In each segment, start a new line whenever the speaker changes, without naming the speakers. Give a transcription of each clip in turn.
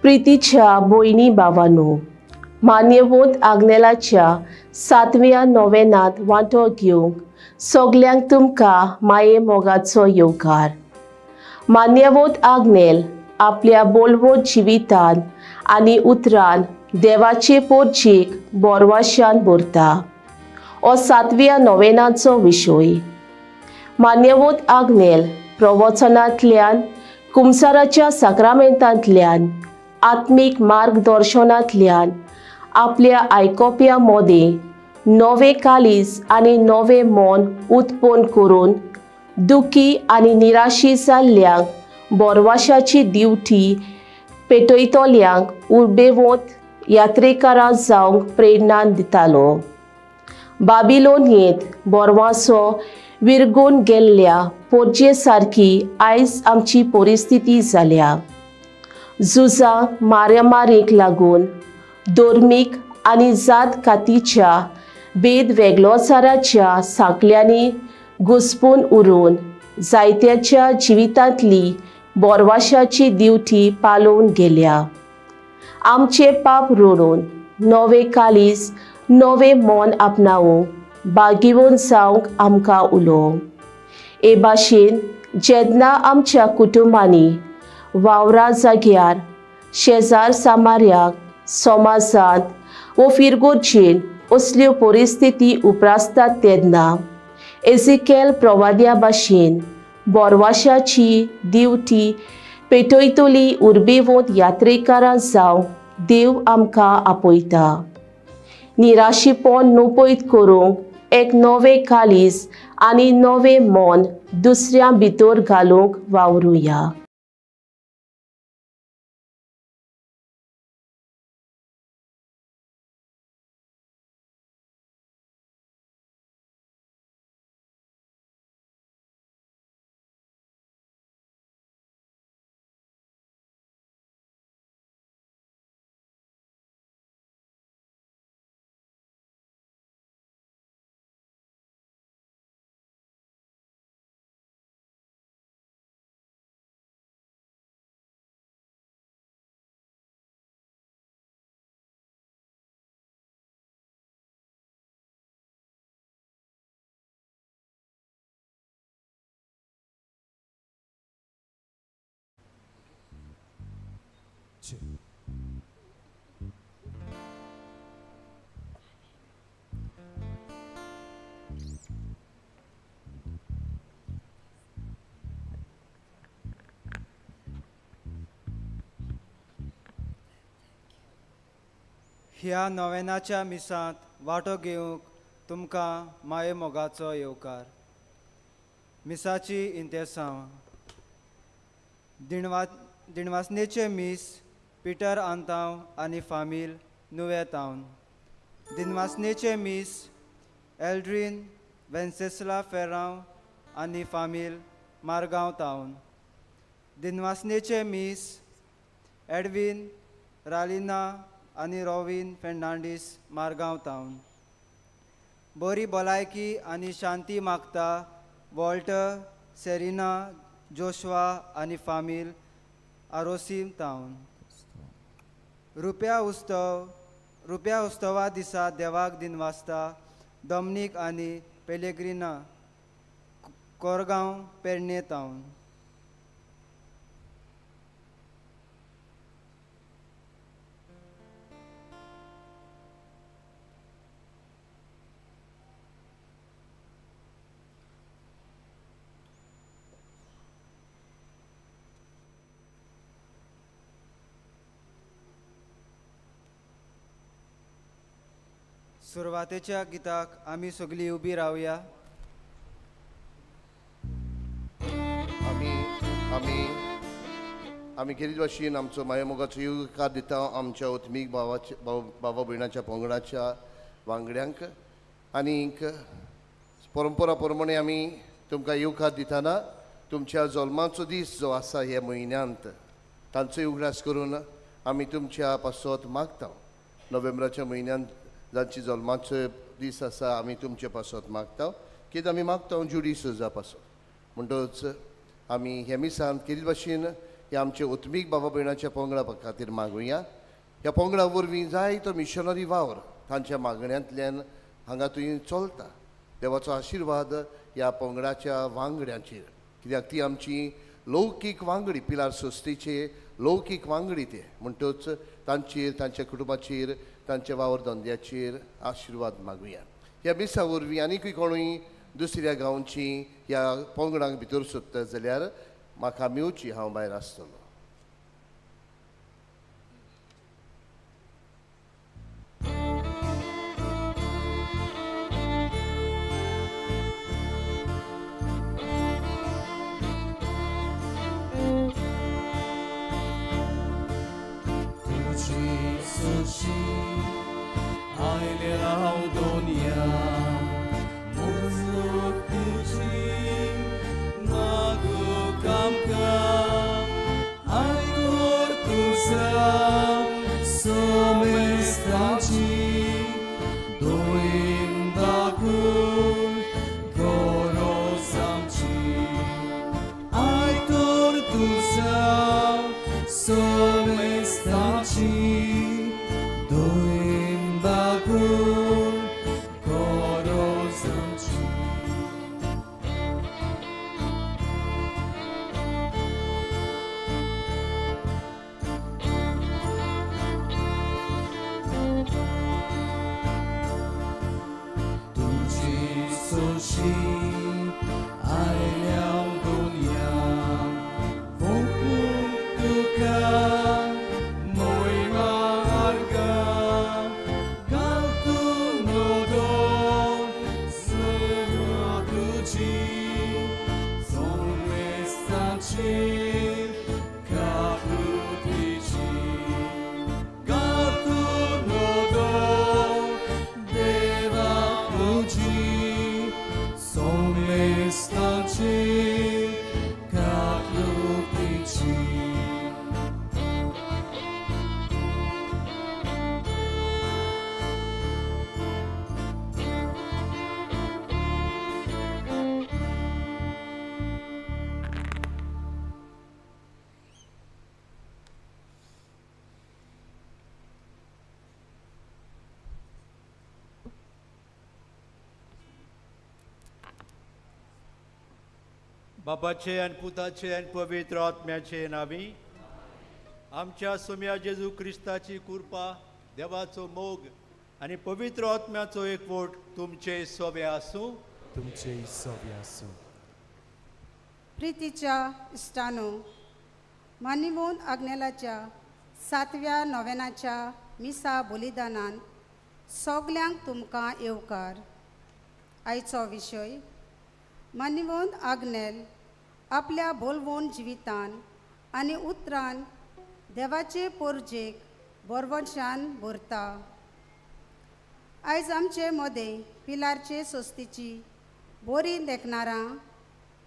प्रितीच्या भयणी भावांनो, मान्यवंत आग्नेलाच्या सातव्या नोवेनांत वांटो घेवंक सगल्यांक तुमकां माये मोगाचो येवकार. मान्यवंत आग्नेल आपल्या बोलवत जिवितान आनी उतरान देवाचे पोर्चीक बोरवाशान भरता. हो सातव्या नोवेनाचो विशय. मान्यवंत आग्नेल प्रवचनांतल्यान, कुमसाराच्या साक्रामेंतांतल्यान, आत्मीक मार्गदर्शनांतल्यान आपल्या आयकोप्या मोदें नवें काळीज आनी नवें मन उत्पन्न करून दुखी आनी निराशी जाल्ल्यांक बोरवाशाची दिवटी पेटयतल्यांक उर्बेवंत यात्रेकारां जावंक प्रेरणा दितालो. बाबिलोनयेंत बोरवासो विरगून गेल्ल्या पोरजे सारकी आयज आमची परिस्थिती जाल्या. झुजां मारामारीक लागून धर्मीक आनी जात कातीच्या भेद वेगळोचाराच्या सांकल्यांनी घुसपून उरून जायत्याच्या जिवितांतली बोरवाशाची दिवटी पालोवन गेल्या. आमचे पाप रोडून नवे काळीज नवें मन आपणावूंक बागिवन जावंक आमकां उलोवं. हे भाशेन जेन्ना आमच्या कुटुंबांनी, वावरा जाग्यार, शेजार सामार्याक, समाजांत वो फिरगोर्जेन असल्यो परिस्थिती उप्रासतात तेन्ना एजिकेल प्रवाद्या भाशेन बोरवाशाची दिवटी पेटयतली उर्बेवंत यात्रेकारां जावंक देव आमकां आपयता. निराशीपण नपयत करूंक एक नवें काळीज आनी नवें मन दुसऱ्यां भितर घालूंक वावरुया.
ह्या नोवेनाच्या मिसांत वांटो घेवंक तुमकां माये मोगाचो येवकार. मिसाची इंतेसांव. दिणवासनेचे मीस पिटर आंतांव आनी फामील नुवें तावन. दिनवासनेचे मीस एल्ड्रीन वेन्सेस्ला फेरांव आनी फामील मारगांव तावन. दिनवासनेचे मीस एडवीन रालिना आनी रॉवीन फेर्नांडीस मारगांव तावन. बरी भलायकी आनी शांती मागता वॉल्टर सेरिना जोशवा आनी फामील आरोसीम तावन. रुप्या उत्सवा दिसा देवाक दिनवासता डॉमनीक आनी पेलेग्रिना कोरगांव पेडणे तावन. सुरवातेच्या गिताक आमी सगळीं उबी रावया.
आमी आमी आमी खेरीत भाशेन आमचो मायामोगाचो येवकार दिता आमच्या उत्मीक भावाच्या भावा भयणाच्या पंगडाच्या वांगड्यांक. आनीक परंपरा प्रमाणे आमी तुमकां येवकार दितना तुमच्या जल्माचो दीस जो आसा ह्या म्हयन्यांत तांचोय उगडास करून आमी तुमच्या पासत मागता. नोव्हेंबराच्या म्हयन्यांत जांची जल्माचो दीस आसा आमी तुमचे पासत मागता. कित्याक आमी मागता जुडी सोजा पासत. म्हणटच आमी ह्या मिसांत खेरीत भाशेन ह्या आमचे उत्मीक बाबा भयणाच्या पंगडा खातीर मागुया. ह्या पंगडा वरवीं जायतो मिशनरी वावर तांच्या मागण्यांतल्यान हांगा थंय चलता. देवाचो आशिर्वाद ह्या पंगडाच्या वांगड्यांचेर, कित्याक ती आमची लौकीक वांगडी, पिलार संस्थेचे लौकीक वांगडी ते, म्हणटच तांचेर, तांच्या कुटुंबाचेर, तांच्या वावर धंद्याचेर आशिर्वाद मागुया. ह्या मिसा वरवीं आनीकूय कोणूय दुसऱ्या गांवची ह्या पंगडांक भितर सोदता जाल्यार म्हाका मेवची, हांव भायर आसतलो.
बापाचे आनी पुताचे आनी पवित्र आत्म्याचे नावी आमच्या सोम्या जेजू क्रिस्ताची कृपा, देवाचो मोग आनी पवित्र आत्म्याचो एकवट तुमचे सोबे आसूं.
तुमचे सोबे आसूं.
प्रितीच्या इश्टानो, मानिवोन आग्नेलाच्या सातव्या नोवेनाच्या मिसा बलिदानान सगल्यांक तुमकां येवकार. आयचो विशय मानिवोन आग्नेल आपल्या बोलवोन जिवितान आनी उतरान देवाचे पोरजेक बोरवंशान भरता. आयज आमचे मदें पिलारचे सोस्तीची बोरी देखणारां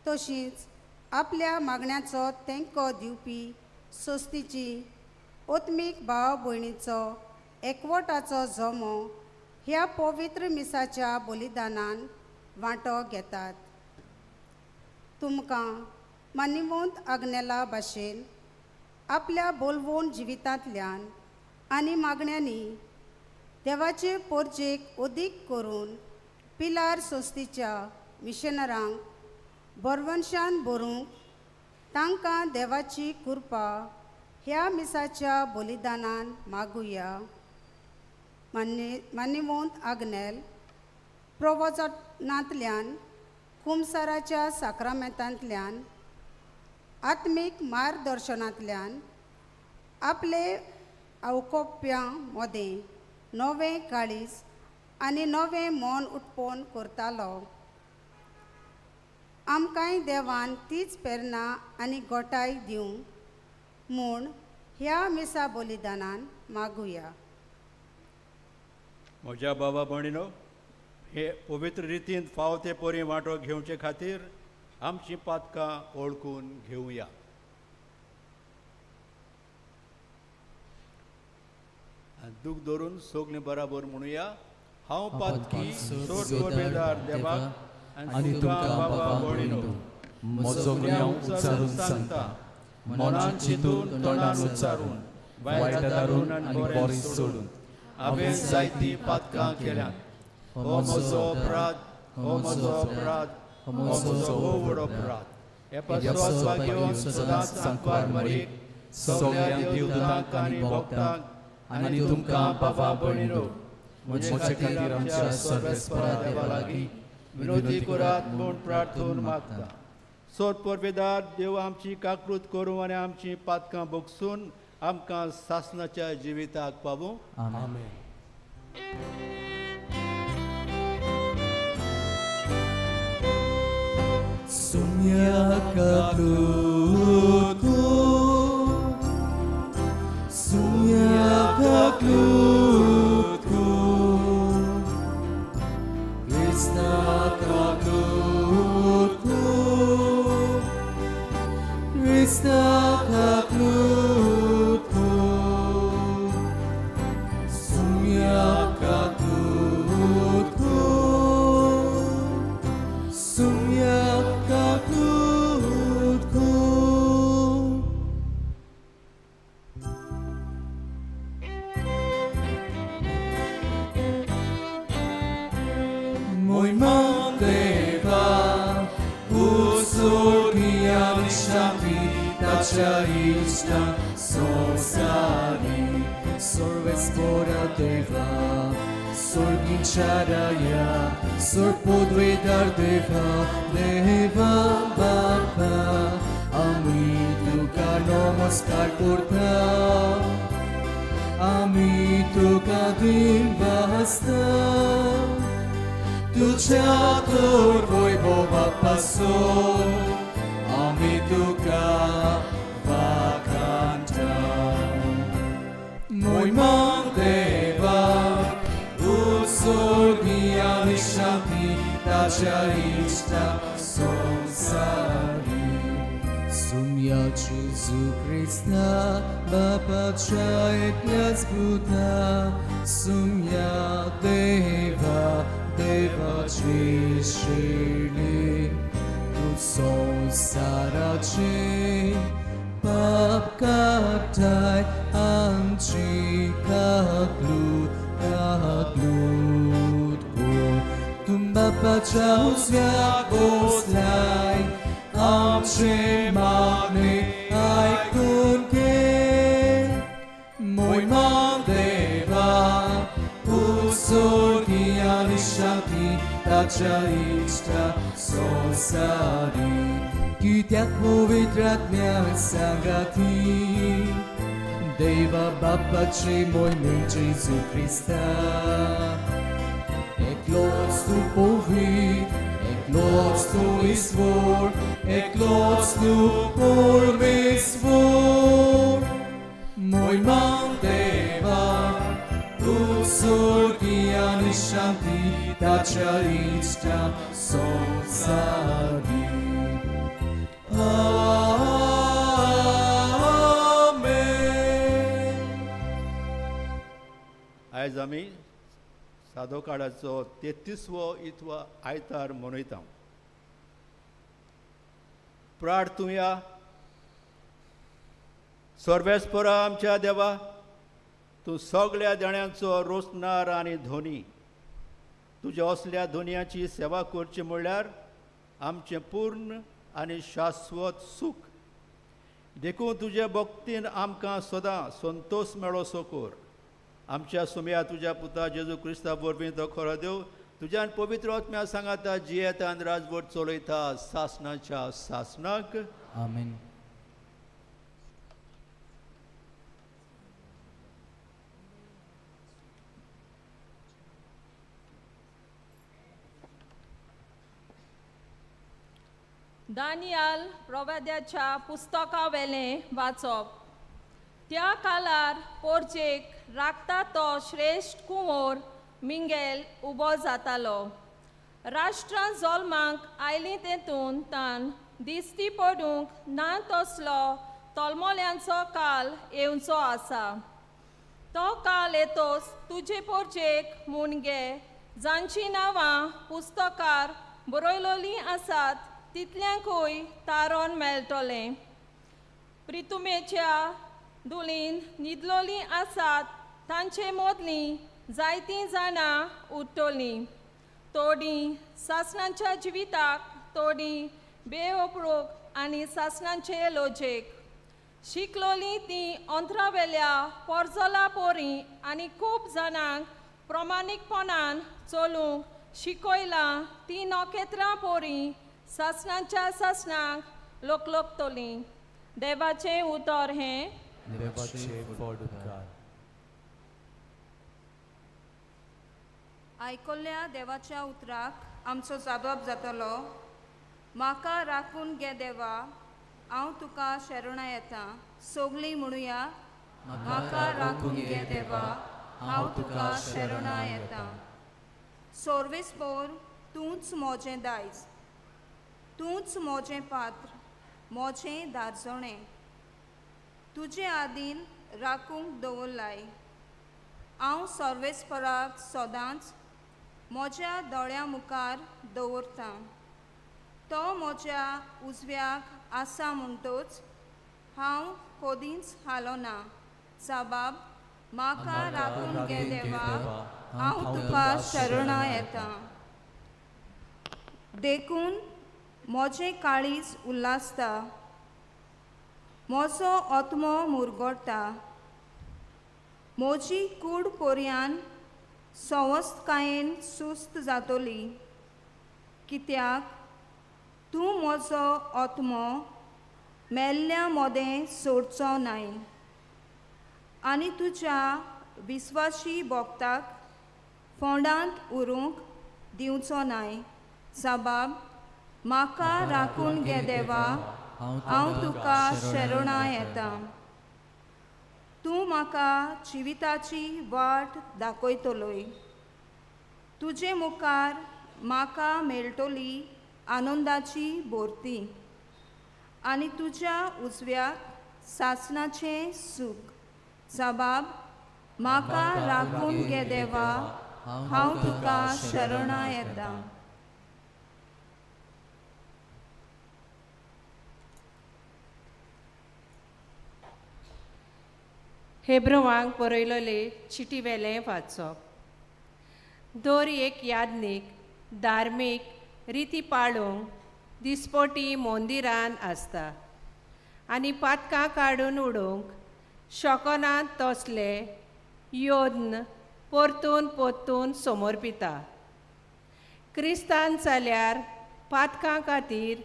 तशींच आपल्या मागण्याचो तेंको दिवपी सोस्तीची ओत्मीक भाव भयणीचो एकवटाचो जमो ह्या पवित्र मिसाच्या बलिदानान वांटो घेतात. तुमकां मानिवंत आग्नेला भाशेन आपल्या बोलवोन जिवितांतल्यान आनी मागण्यांनी देवाचे पोरजेक अदीक करून पिलार संस्थेच्या मिशनरांक बरवंशान भरूंक तांकां देवाची कृपा ह्या मिसाच्या बलिदानान मागुया. मानिवंत आग्नेल प्रवचनांतल्यान, कुमसाराच्या साक्रामेंतांतल्यान, आत्मीक मार्गदर्शनांतल्यान आपले अवकोप्यां मदें नवें काळीज आनी नवें मन उत्पन्न करतालो. आमकांय देवान तीच प्रेरणा आनी गोटाय दिवंक म्हूण ह्या मिसा बलिदानान मागुया.
म्हज्या बाबा भयणीनो, हे पवित्र रितीन फाव ते परी वांटो घेवचे खातीर आमची पातकां ओळखून घेवया. दूख धरून सगळीं बराबर म्हणुया, हांव पातकी सोड देवाक आनी तुमकां बाबा भयणीनो म्हजो गुन्यांव उच्चारून सांगता.
मनान चिंतून तोंडान उच्चारून वायट दारून आनी बरें सोडून हांवें जायतीं पातकां केल्यांत. हो म्हजो अपराध, हो म्हजो अपराध, हो म्हजो व्हड अपराध. हे पासत घेवन सदांच सांकवार मरीक सगळ्या देवदूतांक आनी भक्तांक आनी तुमकां बाबा भयणीनो म्हजे खातीर आमच्या सर्वेस्परा देवा लागीं विनोदी करात म्हूण प्रार्थून मागता. सोद परवेदार देव आमची काकृत करूं आनी आमची पातकां भोगसून आमकां सासणाच्या जिविताक पावूं.
आमेन.
Sumya kaklutku, sumya kaklutku, Krishna kaklutku, Krishna kaklutku, sumya kaklutku, sumya kaklutku. Moj mandeva usurgiyani shanti tacha ishta sonsari sorvespora deva sorgincharaya sorpodvedar deva deva bapa ami tuka namaskar korta ami tuka din vasta तुझ्या तोर वैभवा पासून आमी तुका वाखाणटा. मोयमान देवा उत्सर्गी आनी शांती ताच्या इश्टा संवसारी. सुम्या जेजू क्रिस्ता बापाच्या एकल्याच पुता सुम्या देवा देवाची शिरली तूं संवसाराचे पाप काडटाय आमची काकलूत काकलूत कोर. तूं बापाच्या उजव्या बसलाय आमचे मागणें आयकून घे. मोयमान देवा उत्सर्गी आनी शांती ताच्या इश्टा संवसारी. कित्याक पवित्र आत्म्या सांगाती देवा बापाचे मोहिमेन जेजू क्रिस्ता एकलोच तूं पवित्र, एकलोच तूं ईश्वर, एकलोच तूं परमेश्वर. मोहिमान देवा उत्सर्गी आनी शांती ताच्या इश्टा संवसारी. आमेन.
आयज आमी सादो काळाचो 33वो इतवा आयतार मनयता. प्रार्थुया. सर्वेस्परा आमच्या देवा, तूं सगळ्या देण्यांचो रोसणार आनी धोनी. तुज्या असल्या धोनयाची सेवा करची म्हणल्यार आमचें पूर्ण आनी शाश्वत सूख. देखून तुजे भक्तीन आमकां सदां संतोश मेळोसो कर. आमच्या सुम्या तुज्या पुता जेजू क्रिस्ता वरवीं तो खरो देव तुज्यान पवित्र आत्म्या सांगाता जियेता आनी राजवट चलयता सासणाच्या सासणाक.
आमेन.
दानियाल प्रवाद्याच्या पुस्तकावेलें वाचप. त्या काळार पोरजेक राखता तो श्रेश्ठ कुंवर मिंगेल उबो जातालो. राष्ट्रां जल्माक आयलीं तेतून तान दिश्टी पडूंक ना तसलो तोलमोल्यांचो काल येवचो आसा. तो काल येतोच तुजे पोरजेक म्हूण गे जांचीं नांवां पुस्तकार बरयलोलीं आसात तितल्यांकूय तारण मेळटलें. प्रितुमेच्या दुलीन न्हिदलोलीं आसात तांचे मदलीं जायतीं जाणां उरतलीं. थोडीं सासणाच्या जिविताक, थोडीं बेअप्रूक आनी सासणाचे लोजेक. शिकलोलीं तीं अंतरावेल्या पोरजोला पोरीं आनी खूब जाणांक प्रमाणीकपणान चलूंक शिकयलां तीं नखेत्रां पोरीं सासणाच्या सासणाक लोकलोकतलीं. देवाचें उतर हें.
देवाचें व्हड उपकार.
आयकल्ल्या देवाच्या उतराक आमचो जाबाब जातलो. म्हाका राखून घे देवा, हांव तुका शरणा येता. सगळीं म्हणुया, म्हाका राखून घे देवा, हांव तुका शरणा येता. सर्वेस्पोर तूंच म्हजें दायज, तूंच म्हजें पात्र, म्हजें दारजणें. तुजे आदीन राखूंक दवरलाय. हांव सर्वेस्पराक सदांच म्हज्या दोळ्यां मुखार दवरतां. तो म्हज्या उजव्याक आसा म्हणटच हांव कदींच हालोना. साबाब, म्हाका राखून घे देवा, हांव तुका शरणा येता. देखून म्हजें काळीज उल्हासता, म्हजो आत्मो मुरगोडटा. म्हजी कूड पर्यान सवस्तकायेन सुस्त जातली, कित्याक तूं म्हजो आत्मो मेल्ल्या मदें सोडचो नाय आनी तुज्या विस्वाशी भक्ताक फोंडांत उरूंक दिवचो नाय. साबाब, म्हाका राखून घे देवा, हांव तुका शरणा येता. तूं म्हाका जिविताची वाट दाखयतलोय. तुजे मुखार म्हाका मेळटली आनंदाची भरती आनी तुज्या उजव्याक सासणाचें सूख. साबाब, म्हाका राखून घे देवा, हांव तुका शरणा येता.
हेब्रवांक बरयलेले चिटी वेलें वाचप. दर एक याज्ञीक धार्मीक रिती पाळूंक दिसपटी मंदिरान आसता आनी पातकां काडून उडोवंक शकनात तसले यत्न परतून परतून समर्पिता. क्रिस्तान जाल्यार पातकां खातीर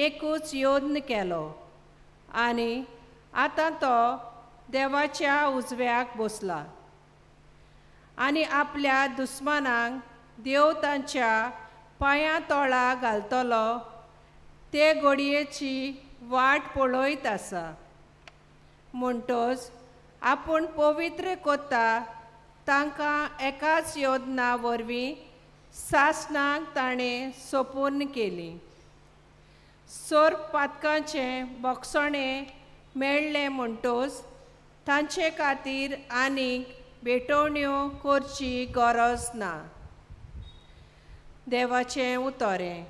एकूच यत्न केलो आनी आतां तो देवाच्या उजव्याक बसला आनी आपल्या दुस्मानांक देव तांच्या पांयां तोळा घालतलो ते घडयेची वाट पळयत आसा. म्हणटच आपूण पवित्र कोता तांकां एकाच योजना वरवीं सासणाक ताणें सोपूर्ण केली. सोर पातकांचें बोगसणें मेळ्ळें म्हणटच तांचे खातीर आनीक भेटवण्यो करची गरज ना. देवाचें उतरें.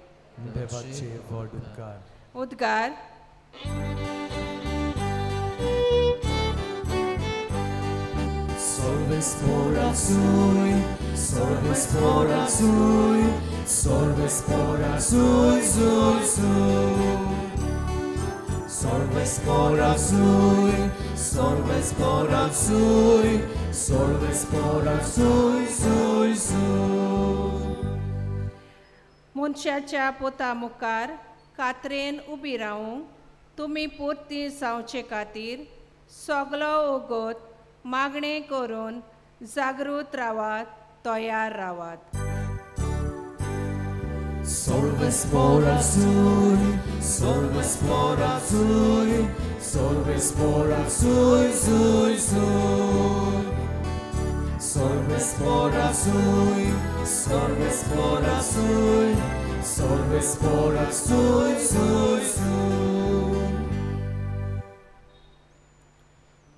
देवाचे व्हड उपकार.
उद्गार.
Solves sui, solves pora sui, solves pora sui, sui, sui. Solves pora sui, solves pora sui, solves pora sui, sui, sui.
मनशाच्या पोता मुखार कात्रेन उबी रावूंक तुमी पुरती जावचे खातीर सगलो ओगोत मागणें करून जागृत रावात, तयार रावात.
Solves pora sui, solves pora sui, solves pora sui, sui, sui. Solves pora sui, solves pora sui, solves pora sui, sui, sui.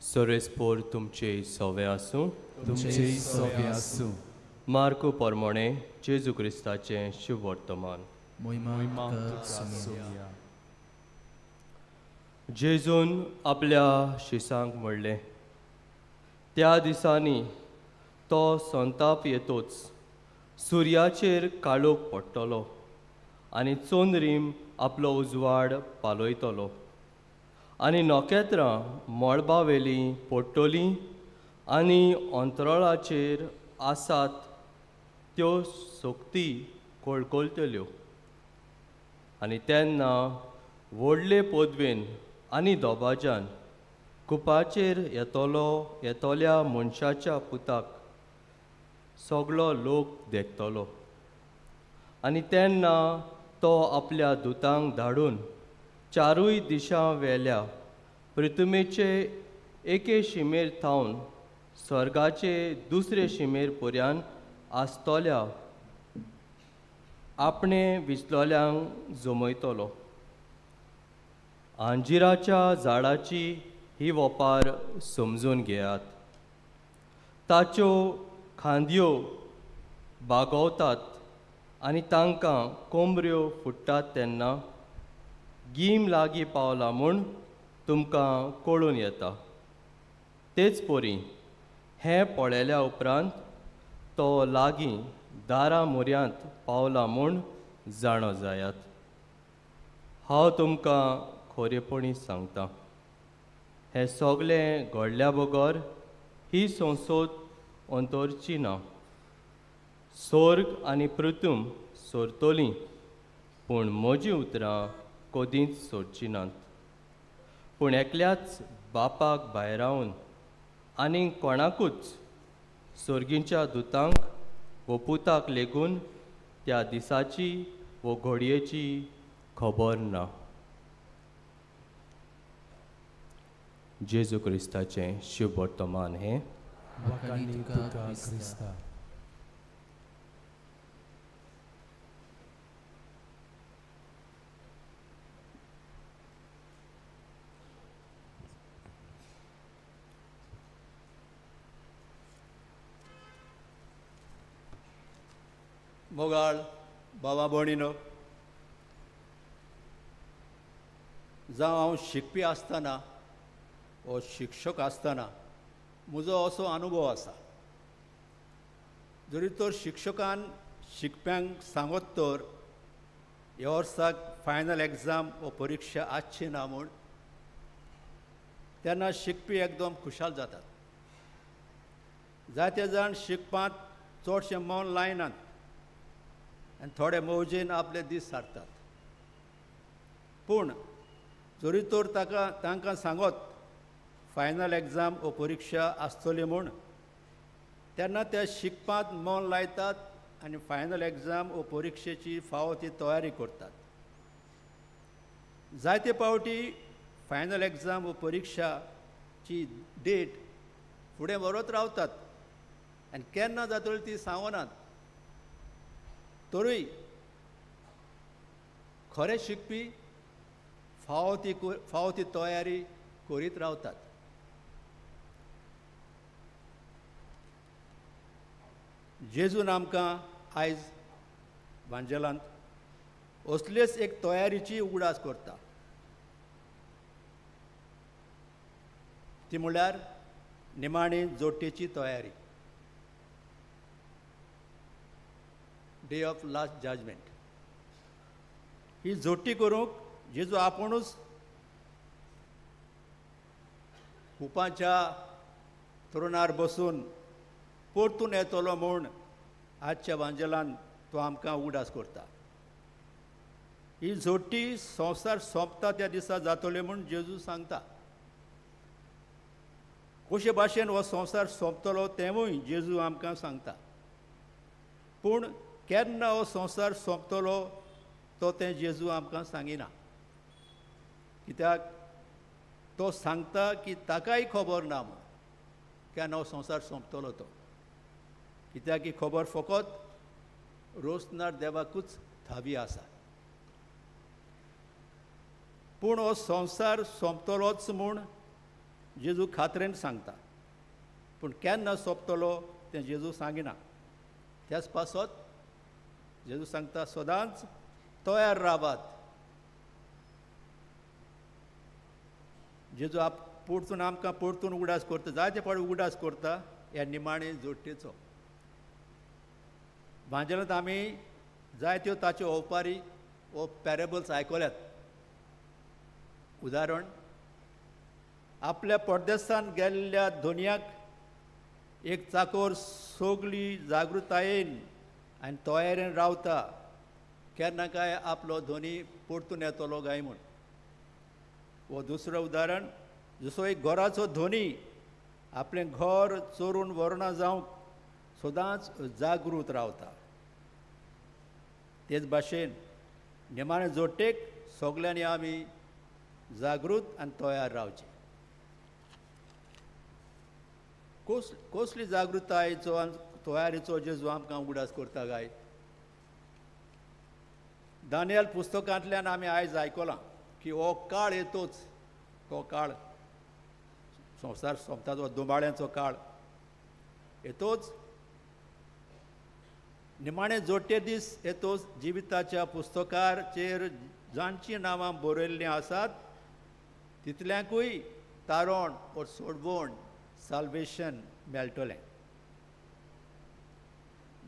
सोरेस्पोर तुमचे सवे आसूं,
तुमचे सवे आसूं.
मार्को परमणे जेजू क्रिस्ताचें शुभवर्तमान.
मोहिमा तुका सोमया.
जेजून आपल्या शिसांक म्हणलें, त्या दिसांनी तो संताप येतोच सुर्याचेर काळोख पडटलो आनी चंद्रीम आपलो उजवाड पालयतलो आनी नखेत्रां मळबावेलीं पडटलीं आनी अंतराळाचेर आसात त्यो सक्ती कळकळटल्यो. आनी तेन्ना व्हडले पदवेन आनी दबाज्यान कुपाचेर येतलो येतल्या मनशाच्या पुताक सगळो लोक देखतलो. आनी तेन्ना तो आपल्या दुतांक धाडून चारूय दिशां वेल्या पृथ्वीचे एके शिमेर थावन स्वर्गाचे दुसरे शिमेर पर्यान आसतल्या आपणे विचलोल्यांक जमयतलो. अंजिराच्या झाडाची ही वपार समजून घेयात. ताच्यो खांदयो बागवतात आनी तांकां कोमऱ्यो फुट्टात तेन्ना गीम लागीं पावला म्हूण तुमकां कळून येता. तेच परी हें पळयल्या उपरांत तो लागीं दारा म्हऱ्यांत पावला म्हूण जाणो जायात. हांव तुमकां खरेपणी सांगता, हें सगळें घडल्या बगर ही संसद अंतरची ना. स्वर्ग आनी पृथ्वी सोरतली, पूण म्हजीं उतरां कदींच सोडची नात. पूण एकल्याच बापाक भायरावन आनी कोणाकूच स्वर्गीच्या दुतांक वो पुताक लेगून त्या दिसाची वो घडयेची खबर ना. जेजू क्रिस्ताचें शुभवर्तमान हें.
मोगाळ बाबा भयणीनो, जावं हांव शिकपी आसतना वो शिक्षक आसतना म्हजो असो अनुभव आसा. जरी तर शिक्षकान शिकप्यांक सांगत तर ह्या वर्साक फायनल एग्जाम वो परिक्षा आसची ना म्हूण, तेन्ना शिकपी एकदम खुशाल जातात. जायते जाण शिकपांत चडशें मन लायनात आनी थोडे मौजेन आपले दीस सारतात. पूण जरी तर ताका तांकां सांगत फायनल एग्जाम वो परिक्षा आसतली म्हूण, तेन्ना ते शिकपांत मन लायतात आनी फायनल एग्जाम वो परिक्षेची फावो ती तयारी करतात. जायते पावटी फायनल एग्जाम वो परिक्षाची डेट फुडें व्हरत रावतात आनी केन्ना जातली ती सांगनात. तरूय खरे शिकपी फावो ती तयारी करीत रावतात. जेजून आमकां आयज वांजेलांत असलेच एक तयारीची उगडास करता, ती म्हणल्यार निमाणी जोडटेची तयारी, डे ऑफ लास्ट जजमेंट. ही जोडटी करूंक जेजू आपुणूच कुपाच्या तरुणार बसून परतून येतलो म्हूण आजच्या वांजेलान तो आमकां उगडास करता. ही जोडटी संवसार सोंपता त्या दिसा जातली म्हूण जेजू सांगता. कशे भाशेन हो संवसार सोंपतलो तेंवूय जेजू आमकां सांगता. पूण केन्ना हो संवसार सोंपतलो तो तें जेजू आमकां सांगिना, कित्याक तो सांगता की ताकाय खबर ना म्हूण केन्ना हो संवसार सोंपतलो तो, कित्याक ही खबर फकत रोसनार देवाकूच थावी आसा. पूण हो संवसार सोंपतलोच म्हूण जेजू खात्रेन सांगता, पूण केन्ना सोंपतलो तें जेजू सांगिना. त्याच पासत जेजू सांगता सदांच तयार रावात, जेजू आप परतून आमकां परतून उगडास करता, जायते फावट उगडास करता ह्या निमाणे जोडटेचो. भांजलांत आमी जायत्यो ताच्यो ओपारी वो पॅरेबल्स आयकल्यात. उदाहरण, आपल्या परदेसान गेल्ल्या धोनयाक एक चाकोर सगली जागृतायेन आनी तयारेन रावता, केन्ना काय आपलो धोनी परतून येतलो काय म्हूण. वो दुसरो उदाहरण, जसो एक घराचो धोनी आपलें घर चोरून व्हरना जावंक सदांच जागृत रावता, तेच भाशेन निमाणे जोडटेक सगल्यांनी आमी जागृत आनी तयार रावचें. कसली जागृतायेचो आनी तयारीचो जेजू आमकां उगडास करता काय? दानियल पुस्तकांतल्यान आमी आयज आयकलां की हो काळ येतोच, तो काळ संवसार सोंपता तो दुबाळ्यांचो काळ येतोच, निमाणे जोडटे दीस येतोच. जिविताच्या पुस्तकाचेर जांचीं नांवां बरयल्लीं आसात तितल्यांकूय तारण वो सोडवण साल्वेशन मेळटलें.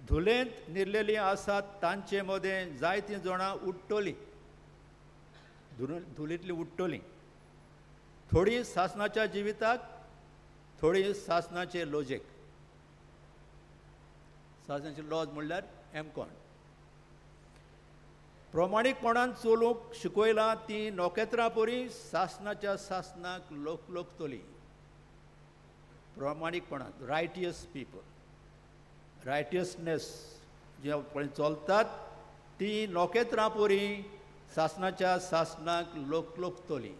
धुलेंत निर्लेलीं आसात तांचे मदें जायतीं जाणां उडटलीं, धुलींतलीं उडटलीं, थोडीं सासणाच्या जिविताक, थोडीं सासणाचे लॉजेक. सासणाचे लॉज म्हणल्यार एमकॉन. प्रमाणीकपणान चलूंक शिकयलां तीं नखेत्रां परी सासणाच्या सासणाक लोकलोकतलीं. प्रमाणीकपणान, रायटियस पिपल, रायटियसनेस जे पळय चलतात ती नखेत्रां परी सासणाच्या सासणाक लोकलोकतलीं.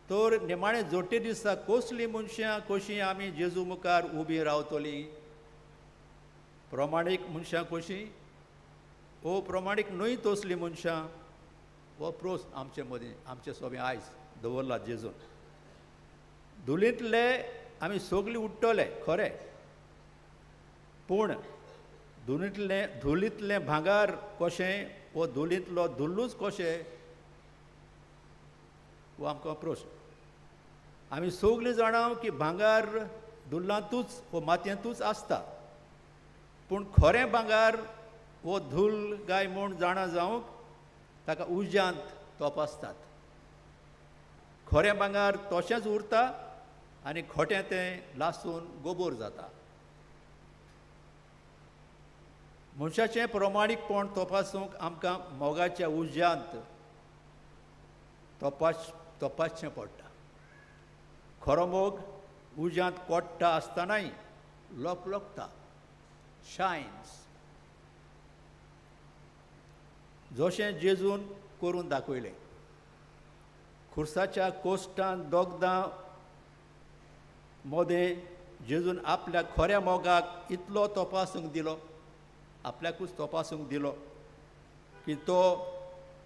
तर निमाणे जोडटे दिसा कसलीं मनशां कशीं आमी जेजू मुखार उबीं रावतलीं? प्रमाणीक मनशां कशीं ओ प्रमाणीक न्हय तसलीं मनशां? हो प्रस्न आमचे मदीं आमचे सोबें आयज दवरला जेजून. धुलींतले आमी सगलीं उडटले खरें, पूण धुलींतलें भांगर कशें वो धुलींतलो धुल्लूच कशें, हो आमकां प्रस्न. आमी सगलीं जाणां की भांगर धुल्लांतूच वो मातयेंतूच आसता, पूण खरें भांगर वो धूल गाय म्हूण जाणा जावंक ताका उज्यांत तपासतात. खरें भांगर तशेंच उरता आनी खोटें तें लासून गोबोर जाता. मनशाचें प्रमाणीकपण तपासूंक आमकां मोगाच्या उज्यांत तपासचें पडटा. खरो मोग उज्यांत कोट्टा आसतनाय लोकलोकता, शायन्स, जशें जेजून करून दाखयलें. खुर्साच्या कोश्टान दोगदां मदें जेजून आपल्या खऱ्या मोगाक इतलो तपासूंक दिलो, आपल्याकूच तपासूंक दिलो की तो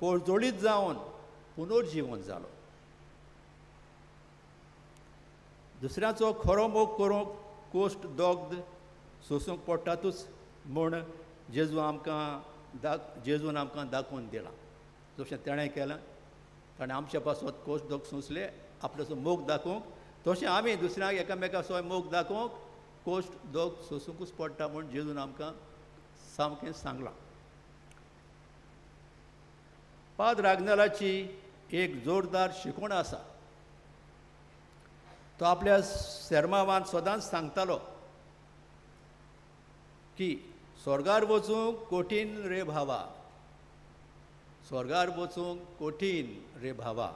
पोरजोळीत जावन पुनर्जीवन जालो. दुसऱ्याचो खरो मोग करूंक कोश्ट दोगद सोसूंक पडटातूच म्हूण जेजू आमकां जेजून आमकां दाखोवन दिलां. जशें तेणें केलें, ताणें आमच्या पासत कोश्ट दोग सोंसले आपल्याचो मोग दाखोवंक, तशें आमी दुसऱ्यांक एकामेकाचो मोग दाखोवंक कोश्ट दोग सोंसूंकूच पडटा म्हूण जेजून आमकां सामकें सांगलां. पाद्र आग्नेलाची एक जोरदार शिकवण आसा. तो आपल्या सेर्मावान सदांच सांगतालो की स्वर्गार वचूंक कठीण रे भावा, स्वर्गार वचूंक कठीण रे भावा,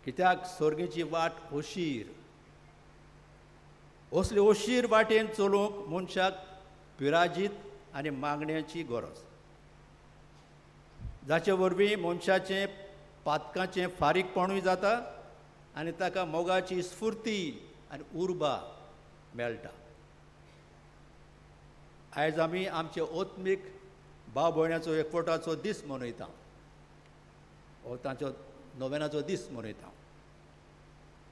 कित्याक स्वर्गीची वाट अशीर. असले अशीर वाटेन चलूंक मनशाक पिराजीत आनी मागण्याची गरज, जाचे वरवीं मनशाचें पातकाचें फारीकपणूय जाता आनी ताका मोगाची स्फुर्ती आनी उर्बा मेळटा. आयज आमी आमचे आत्मीक भाव भयणाचो एकवटाचो दीस मनयता, हो तांचो नोवेनाचो दीस मनयता.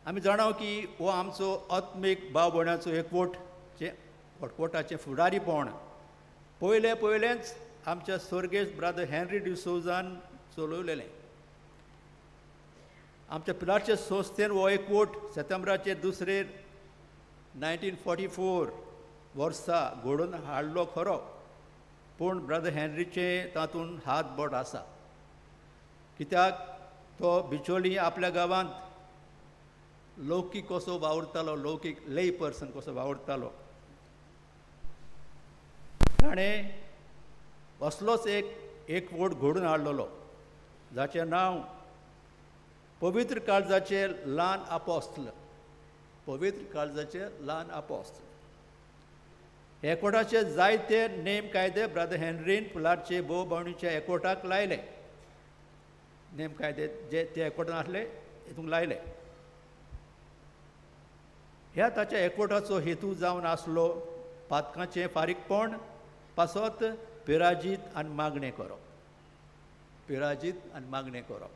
आमी जाणा की हो आमचो आत्मीक भाव भयणाचो एकवट एकवटाचें फुडारीपण पयलें पयलेंच आमच्या स्वर्गेस्त ब्रादर हेनरी डिसोजान चलयलेलें. आमच्या पिलारचे संस्थेन हो एकवट सेप्टेंबराचे 2 1944 वर्सा घडोवन हाडलो खरो, पूण ब्रदर हेनरीचे तातूंत हात बोट आसा. कित्याक तो बिचोली आपल्या गांवांत लौकीक कसो वावुरतालो, लौकीक ले पर्सन कसो वावुरतालो. ताणें असलोच एक एकवट घडोवन हाडलेलो जाचें नांव पवित्र काळजाचे ल्हान आपोस्ल. पवित्र काळजाचे ल्हान आपोस्ल. एकवटाचे जायते नेम कायदे ब्रदर हेनरीन पुलारचे भोव भोंवणीच्या एकवटाक लायले. नेम कायदे जे ते एकवटान आसले हितूंक लायले. ह्या ताच्या एकवटाचो हेतू जावन आसलो पातकांचें फारीकपण पासत पिराजीत आनी मागणें करप. पिराजीत आनी मागणें करप.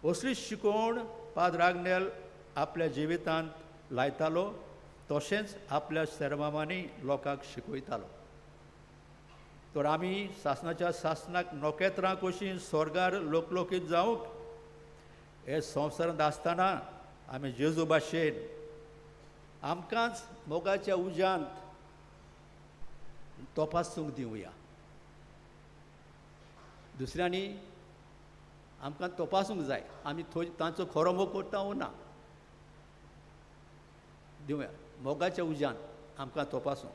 असली शिकवण पाद्र आग्नेल आपल्या जिवितांत लायतालो, तशेंच आपल्या सेर्मांवांनी लोकांक शिकयतालो. तर आमी सासणाच्या सासणाक नखेत्रां कशीं स्वर्गार लोकलोकीत जावंक हे संवसारांत आसतना आमी जेजू भाशेन आमकांच मोगाच्या उज्यांत तपासूंक दिवया. दुसऱ्यांनी आमकां तपासूंक जाय आमी थंय तांचो खरो मोग करता वो ना. दिवया मोगाच्या उज्यान आमकां तपासूंक.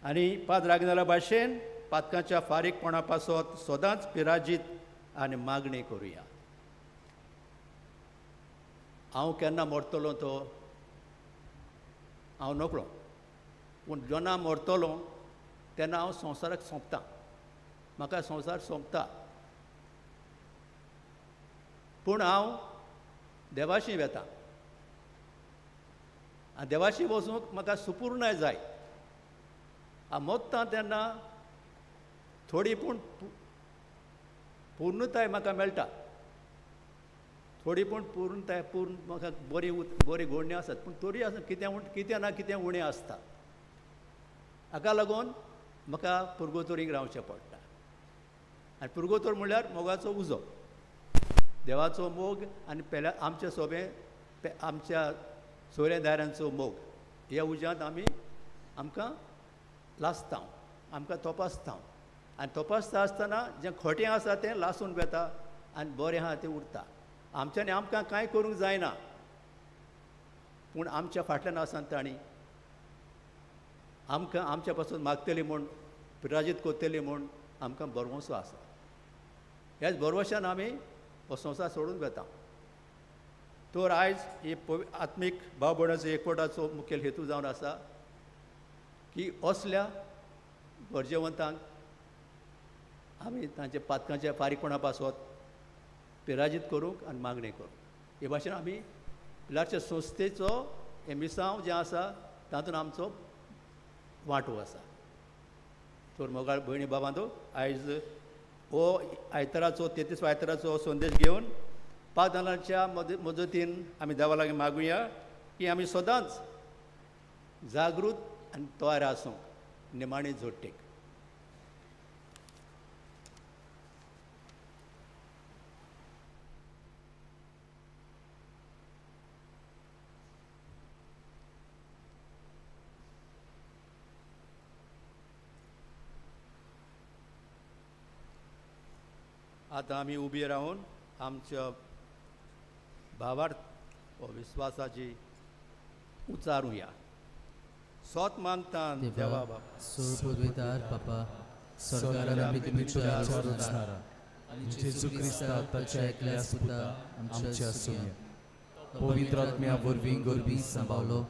आनी पाद्र आग्नेला भाशेन पातकांच्या फारीकपणा पासत सदांच पिराजीत आनी मागणी करुया. हांव केन्ना मरतलो तो हांव नकळो, पूण जेन्ना मरतलो तेन्ना हांव संवसाराक सोंपता, म्हाका संवसार सोंपता. पूण हांव देवाशी वेता आनी देवाशी वचूंक म्हाका सुपूर्णाय जाय. हांव मोत्ता तेन्ना थोडी पूण पूर्णताय म्हाका मेळटा, थोडी पूण पूर्णताय पूर्ण म्हाका बरी बरी गोडणी आसत, पूण तरी आसत कितें कितें ना कितें उणें आसता. हाका लागून म्हाका पुर्गोतोरीक रावचें पडटा. आनी पुर्गोतोर म्हणल्यार मोगाचो उजो, देवाचो मोग आनी पेल्या आमच्या सोबे आमच्या सोयऱ्या दायऱ्यांचो मोग. ह्या उज्यांत आमी आमकां लासता, आमकां तपासता. आनी तपासता आसतना जें खोटें आसा तें लासून वेता आनी बरें आहा तें उरता. आमच्यांनी आमकां कांय करूंक जायना, पूण आमच्या फाटल्यान आसा तांणी आमकां आमच्या पासून मागतली म्हूण पिराजीत करतली म्हूण आमकां भरवंसो आसा. ह्याच भरवंशान आमी हो संवसार सोडून वेता. तर आयज ही आत्मीक भाव भयणाचो एकवटाचो मुखेल हेतू जावन आसा की असल्या गरजेवंतांक आमी तांच्या पातकांच्या फारीकपणा पासत पिराजीत करूंक आनी मागणी करूंक. हे भाशेन आमी पिलारच्या संस्थेचो हें मिसांव जें आसा तातूंत आमचो वांटो आसा. तर मोगाळ भयणी बाबांनो, आयज हो आयताराचो 33 आयताराचो संदेश घेवन पाद्राच्या मजतीन आमी देवा लागीं मागुया की आमी सदांच जागृत आनी तयार आसूंक निमाणी जोडटेक. आतां आमी उबी रावन आमच्या भावार्थ व विस्वासाची उचारुया. सोत मानता देवा बाबा
सोर्गद्वार बापा स्वर्गार पृथ्वीच्या रचणारा आनी जेजू क्रिस्ता ताच्या एकल्या पुता आमच्या सुम्या पवित्र आत्म्या वरवीं गर्भी सांबावलो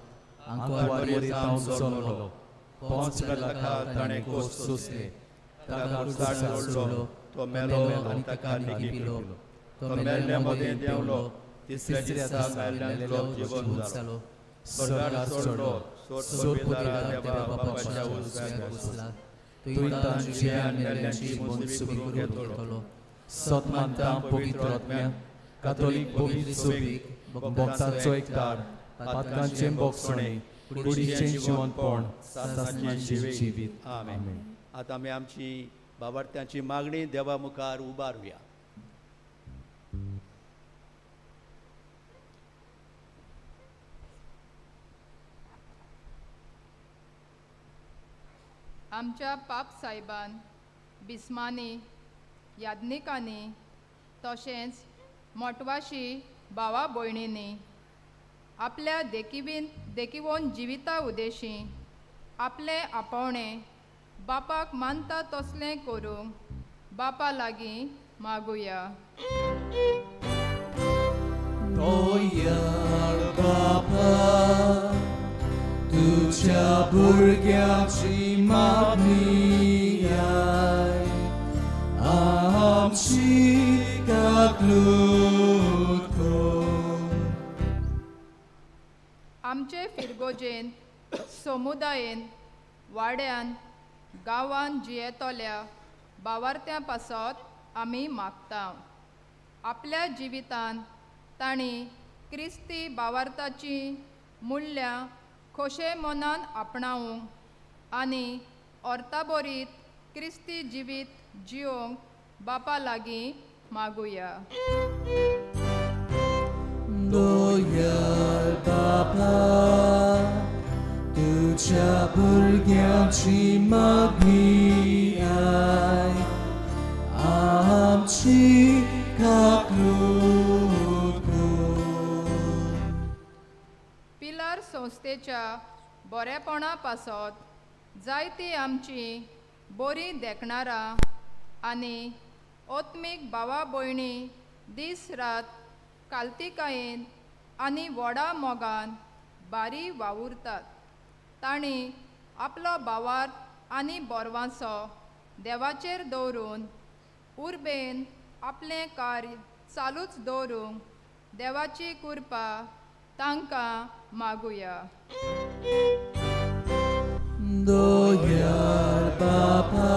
आंकवार जावन जल्मलो 5 लाखा ताणें कोस सोंसले ताका कुर्सार सोडलो
तो मेलो आनी ताका निकिलो तो मेल्ल्या मदें देंवलो तिसऱ्या दिसा मेल्ल्यांतलो जिवन जालो स्वर्गार चडलो सोर्गद्वारा देवा बापाच्या उजव्याक बसला
थंय तांची आनी मेल्ल्यांची मनसुबी करूंक येतलो. सत मानता पवित्र आत्म्या कातोलीक पवित्र सोबीक भक्तांचो एकदार पातकांचें बोगसणें कुडीचें जिवनपण सासणाचें जिवीत.
आमेन. आतां आमी आमची बाबार्थ्यांची मागणी देवा मुखार उबारुया.
आमच्या पाप साहेबान, बिस्मांनी, याज्ञिकांनी तशेंच मोटवाशी भावा भयणींनी आपल्या देखीवन जिविता उदेशी आपलें आपोवणें बापाक मानता तसलें करूंक बापा लागीं मागुया.
दयाळ बापा, तुझ्या भुरग्याची मागणी आय, आमची काकलूत कर.
आमचे फिरगोजेन, समुदायेन, वाड्यान, गांवान जियेतल्या बावारत्यां पासत आमी मागता. आपल्या जिवितान तांणी क्रिस्ती बावार्थाचीं मुल्यां खोशे मनान आपणावंक आनी अर्ताबरीत क्रिस्ती जिवीत जियोंक बापा लागीं मागुया.
दयाळ बापा, तुझ्या भुरग्यांची मागणी आय, आमची काकलूत कर.
पिलार संस्थेच्या बरेपणा पासत जायती आमची बरी देखणारां आनी आत्मीक भावा भयणी दीस रात कालतिकायेन आनी व्हडा मोगान बारी वावुरतात. तांणी आपलो भावार्थ आनी बोरवांसो देवाचेर दवरून उर्बेन आपलें कार्य चालूच दवरूंक देवाची कृपा तांकां मागुया.
दयाळ बापा,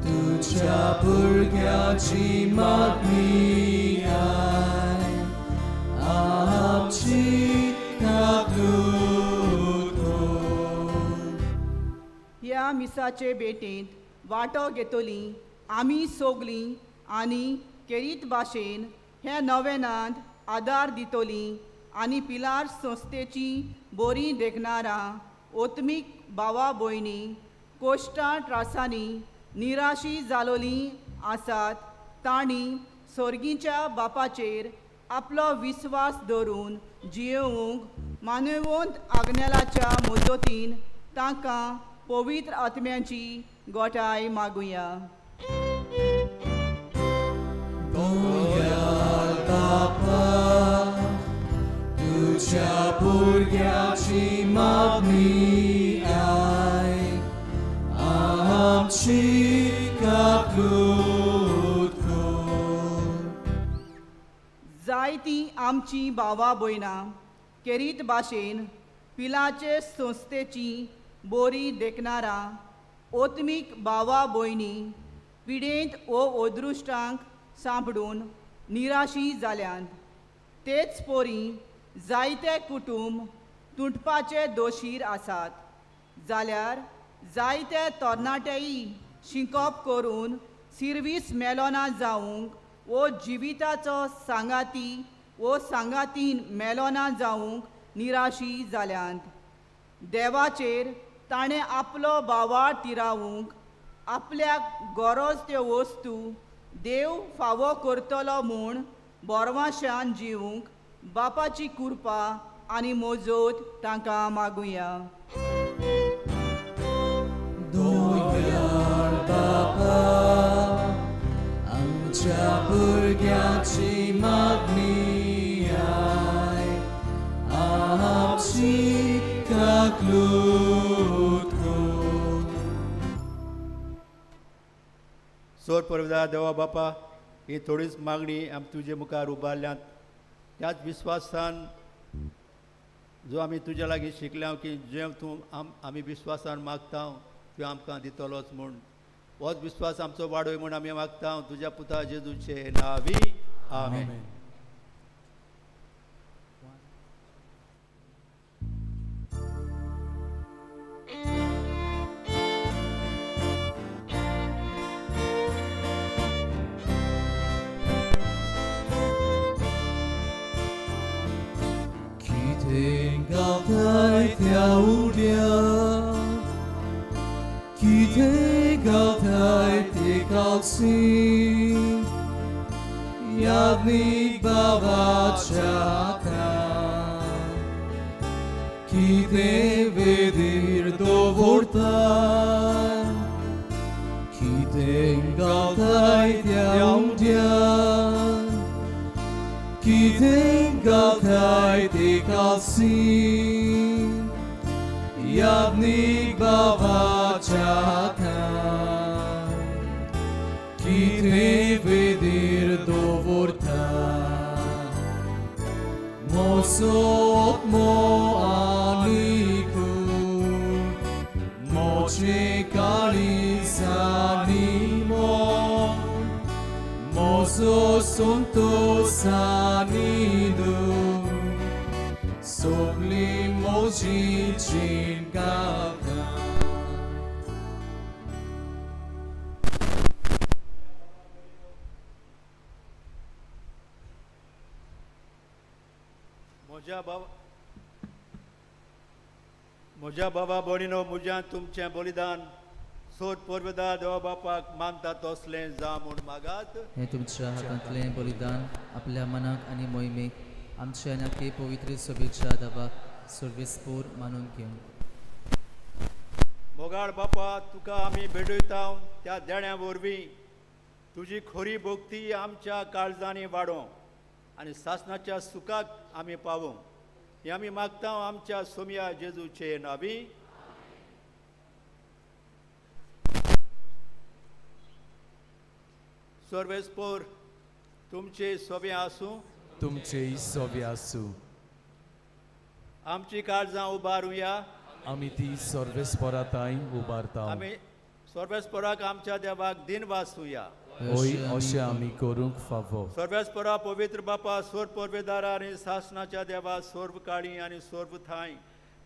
तुझ्या भुरग्याची मागणी आय, आमची काकलूत कर.
ह्या मिसाचे भेटेंत वांटो घेतली आमी सोगलीं आनी केरीत भाशेन ह्या नवेनांत आदार दितली आनी पिलार संस्थेची बरी देखणारां ओत्मीक भावा भयणी कोश्टां त्रासांनी निराशी जालोलीं आसात तांणी सोर्गीच्या बापाचेर आपलो विस्वास दवरून जियेवंक मानवंत आग्नेलाच्या मजतीन तांकां पवित्र आत्म्याची गोठाय मागुया.
दयाळ बापा, तुझ्या भुरग्याची मागणी आय, आमची काकलूत कर.
जायतीं आमची भावा भयणां केरीत भाशेन पिलाचे संस्थेची बोरी देखणारां ओत्मीक भावा भयणी पिडेंत वो अदृश्टांक सांपडून निराशी जाल्यात. तेच पोरी जायते कुटुंब तुटपाचे दोशीर आसात जाल्यार जायते तरणाटेय शिंकप करून सिर्वीस मेलोना जावंक वो जिविताचो सांगाती वो सांगातीन मेलोना जावंक निराशी जाल्यात. देवाचेर ताणें आपलो बावाळ तिरावूंक आपल्याक गरज त्यो वस्तू देव फावो करतलो म्हूण बोरवाशान जिवूंक बापाची कृपा आनी मोजोत तांकां मागुया.
दयाळ बापा, आमच्या भुरग्याची मागणी आय, आमची काकलूत कर.
सोर परवदा देवा बापा, ही थोडीच मागणी आमी तुजे मुखार उबारल्यात. त्याच विस्वासान जो आमी तुज्या लागीं शिकल्या की जें तूं आमी विस्वासान मागता तूं आमकां दितलोच म्हूण, होच विस्वास आमचो वाडोय म्हूण आमी मागता तुज्या पुता जेजूचे नांवी, आमेन.
त्या उड्या कितें घालताय ते कालसी यादनीक बाबाच्या हातान कितें वेदीर दवरताय कितें घालताय त्या उड्या कितें घालताय ते कालसी यादनीक बाबाच्या हातान कितें वेदीर दवरताय मोसो आत्मो आनी कूड मोचे काळीज आनी मन मोसो संतोस आनी दूख सगळी म्हजी जीण गाता.
म्हज्या बाबा भयणीनो म्हज्यान तुमचें बलिदान सोद पोरवेदार देवा बापाक मानता तसलें जावं म्हूण मागात.
हें तुमच्या हातांतलें बलिदान आपल्या मनाक आनी मोहिमेक आमच्या आनी आखे पवित्र सभेच्या दबाक सर्वेस्पोर मानून घेवं.
मोगाळ बापा, तुका आमी भेटयता त्या देण्या वरवीं तुजी खरी भक्ती आमच्या काळजांनी वाडोवं आनी सासणाच्या सुखाक आमी पावोवं हें आमी मागता आमच्या सोमया जेजूचे नांवी. सर्वेस्पोर तुमचे सोबे आसूं.
तुमचेय सोबे आसूं.
आमची काळजां उबारुया.
आमी ती सर्वेस्पोरा तांय उबारता.
आमी सर्वेस्पोराक आमच्या देवाक दिन वासूया.
होय, अशें आमी करूंक फावो.
सर्वेस्पोरा पवित्र बापा सोर पोरवेदारा आनी सासणाच्या देवा सर्व काळी आनी सर्व थांय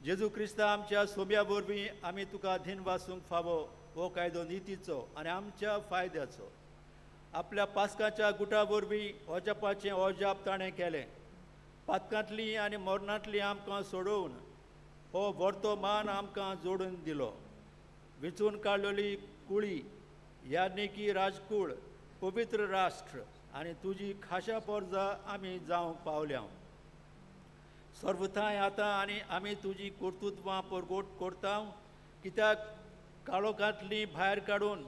जेजू क्रिस्ता आमच्या सोब्या वरवीं आमी तुका धीन वासूंक फावो. हो कायदो नितीचो आनी आमच्या फायद्याचो. आपल्या पास्काच्या गुटा वरवीं अजापाचें अजाप ताणें केलें. पातकांतली आनी मरणांतली आमकां सोडोवन हो व्हरतो मान आमकां जोडून दिलो. विचून काडलेली कुळी यानिकी राजकूळ पवित्र राष्ट्र आनी तुजी खाशा पोरजा आमी जावंक पावल्या. सर्वथांय आतां आनी आमी तुजी कर्तृत्वां परगोट करता कित्याक काळोखांतली भायर काडून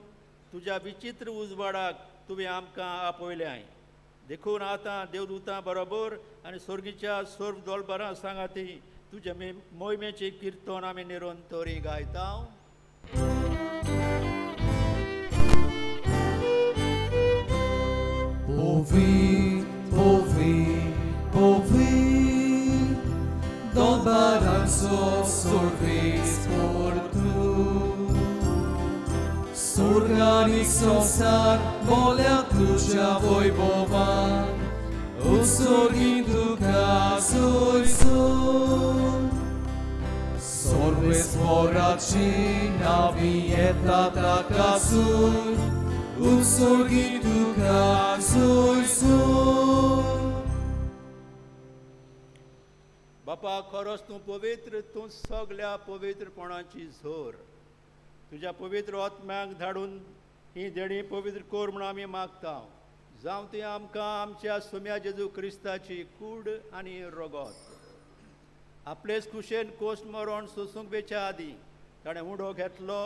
तुज्या विचित्र उजवाडाक तुवें आमकां आपयल्याय. देखून आतां देवदूतां बरोबर आनी स्वर्गीच्या सर्व दोलबरां सांगाती तुज्या मोहिमेचें किर्तन आमी निरंतरी गायता.
Povi, povi, povi, Dolbaranzo sorvis por tu. Surgani sosar, volea tuja voi bova, Usurgin duca sui su. Sorves moraci, navieta takasur, Usurgin duca sui su.
बापा खरोच तूं पवित्र, तूं सगल्या पवित्रपणाची झोर. तुज्या पवित्र आत्म्याक धाडून ही देणी पवित्र कर म्हूण आमी मागता. जावं ती आमकां आमच्या सोम्या जेजू क्रिस्ताची कूड आनी रगत. आपलेच खुशेन कोस्ट मरण सोसूंक वेच्या आदीं ताणें उडो घेतलो,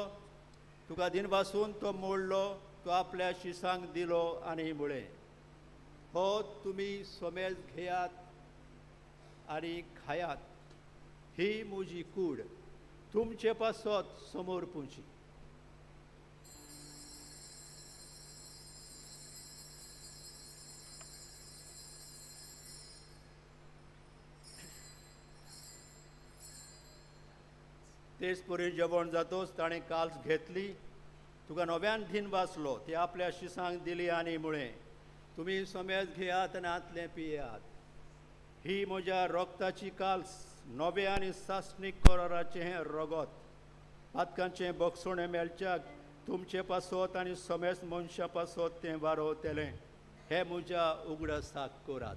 तुका दिनवासून तो मोडलो, तो आपल्या शिसांक दिलो आनी म्हळें, हो तुमी सोमेज घेयात आनी खायात, ही म्हजी कूड तुमचे पासत समोर पुंची. तेच परी जेवण जातोच ताणें काल्स घेतली, तुका नव्यान धीन वाचलो, ती आपल्या शिसांक दिली आनी म्हळें, तुमी समेज घेयात आनी आतलें पियात, ही म्हज्या रोगताची काल्स, नवे आनी सासणीक कराराचें हें रगत, पातकांचें बक्षणें मेळच्याक तुमचे पासत आनी समेज मनशां पासत तें वारोवतलें, हें म्हज्या उगडासाक करात.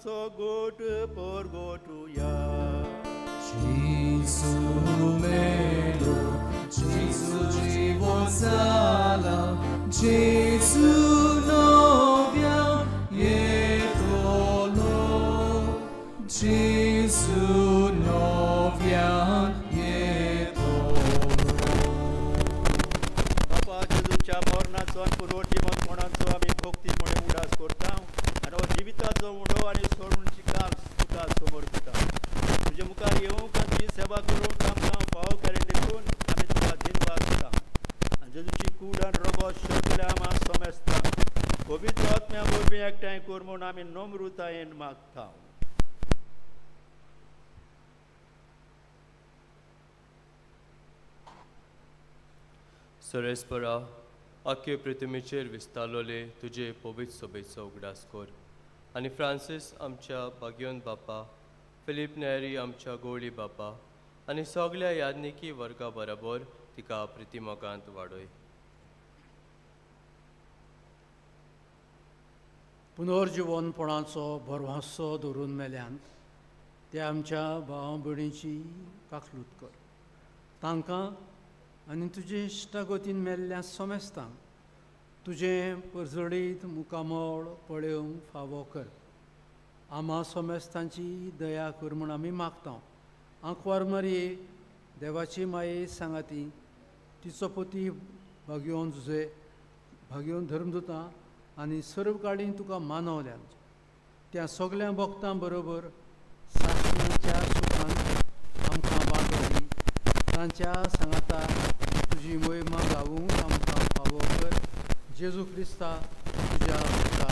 आमचो गोट परगोटुया.
जेजू मेलो, जेजू जिवो जाला, जेजू नव्या येतलो, जेजू नव्या येतलो.
बापा जेजूच्या मरणाचो आनी पुनर्जिवनपणाचो आमी भक्ती म्हणे उडास करता आनी हो जिविताचो उडो आनी सोडून शिकाल तुका समर्पिता. तुजे मुखार येवंक आनी तुजी सेवा करूंक आमकां फावो केलें देखून आमी तुका दिनवास दिता. आनी जेजूची कूड आनी रोगो सगळ्या आमा समेस्ता पवित्र आत्म्या वरवीं एकठांय कर म्हूण आमी नम्रतायेन मागता.
सरेस्परा आख्खे पृथ्वीचेर विस्तारलोले तुजे पवित्र सोबेचो उगडास कर आनी फ्रांसीस आमच्या बागयोन बापा, फिलीप नेरी आमच्या गोळी बापा आनी सगळ्या याज्ञिकी वर्गा बराबर तिका प्रितीमोगांत वाडय.
पुनर्जिवनपणाचो भरवासो धरून मेल्यान ते आमच्या भाव भयणीची काकलूत कर. तांकां आनी तुजे इश्टागतीन मेल्ल्या समेस्तांक तुजें परजळीत मुखामळ पळोवंक फावो कर. आमा समेस्तांची दया कर म्हूण आमी मागता. आंकवार मारये देवाची माये सांगाती तिचो पती भाग्योवन जुजे भाग्योवन धर्मदुतां आनी सर्व काळीन तुका मानवल्यान त्या सगळ्या भक्तां बरोबर सासणाच्या सुखान आमकां वांटो दी. तांच्या सांगाता तुजी मोहिमा गावूंक आमकां फावो कर. जेजू क्रिस्ता तुज्या पुता.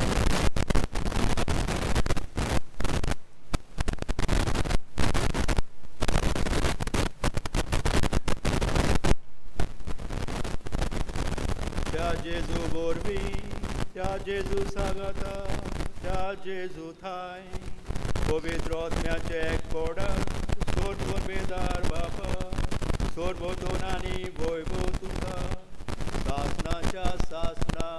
त्या जेजू वरवीं, त्या जेजू सांगाता, त्या जेजू थांय पवित्र आत्म्याचें एकपणान सर्व बेदार बापा, सर्व दोनांनी वैभव तुका सासणाच्या सासणा.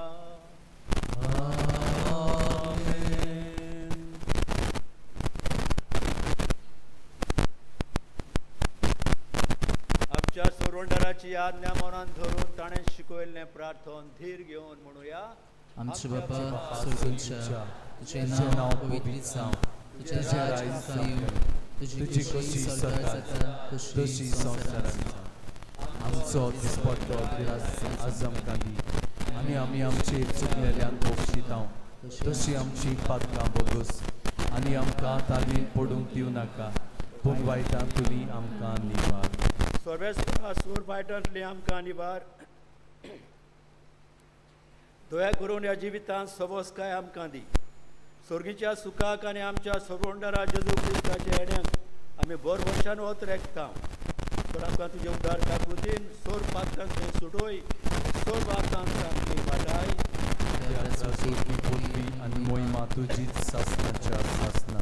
आमच्या सोरवंडाराची आज्ञा मनान धरून ताणें शिकयल्लें प्रार्थन धीर घेवन म्हणुया.
आमचे बापा स्वर्गांतल्या, तुजें नांव पवित्र जावं, तुजें राज्य येवं, तुजी खोशी स्वर्गांत जाता तशी संवसारांत जावं.
आमचो दिसपट्टो ग्रास आज आमकां दी आनी आमी आमचे चुकलेल्यान बक्षितांव तशी आमची पातकां बोगस आनी आमकां तालमीन पडूंक दिवं नाका, पूण वायटां तुमी आमकां निवार.
सर्वेस्परा सूर वायटांतली आमकां निवार. दया करून ह्या जिवितांत सवसकाय आमकां दी. स्वर्गीच्या सुखाक आनी आमच्या सर्वोंडरा जेजू क्रिस्ताच्या येण्याक आमी भरवंशान वत रेखता. तर आमकां तुजे उदार काकृतीन सोर पात्रांतलें सुटोय, सोर वातांत आमची वाटाय.
आनी मोहिमा तुजीच सासणाच्या सासणा.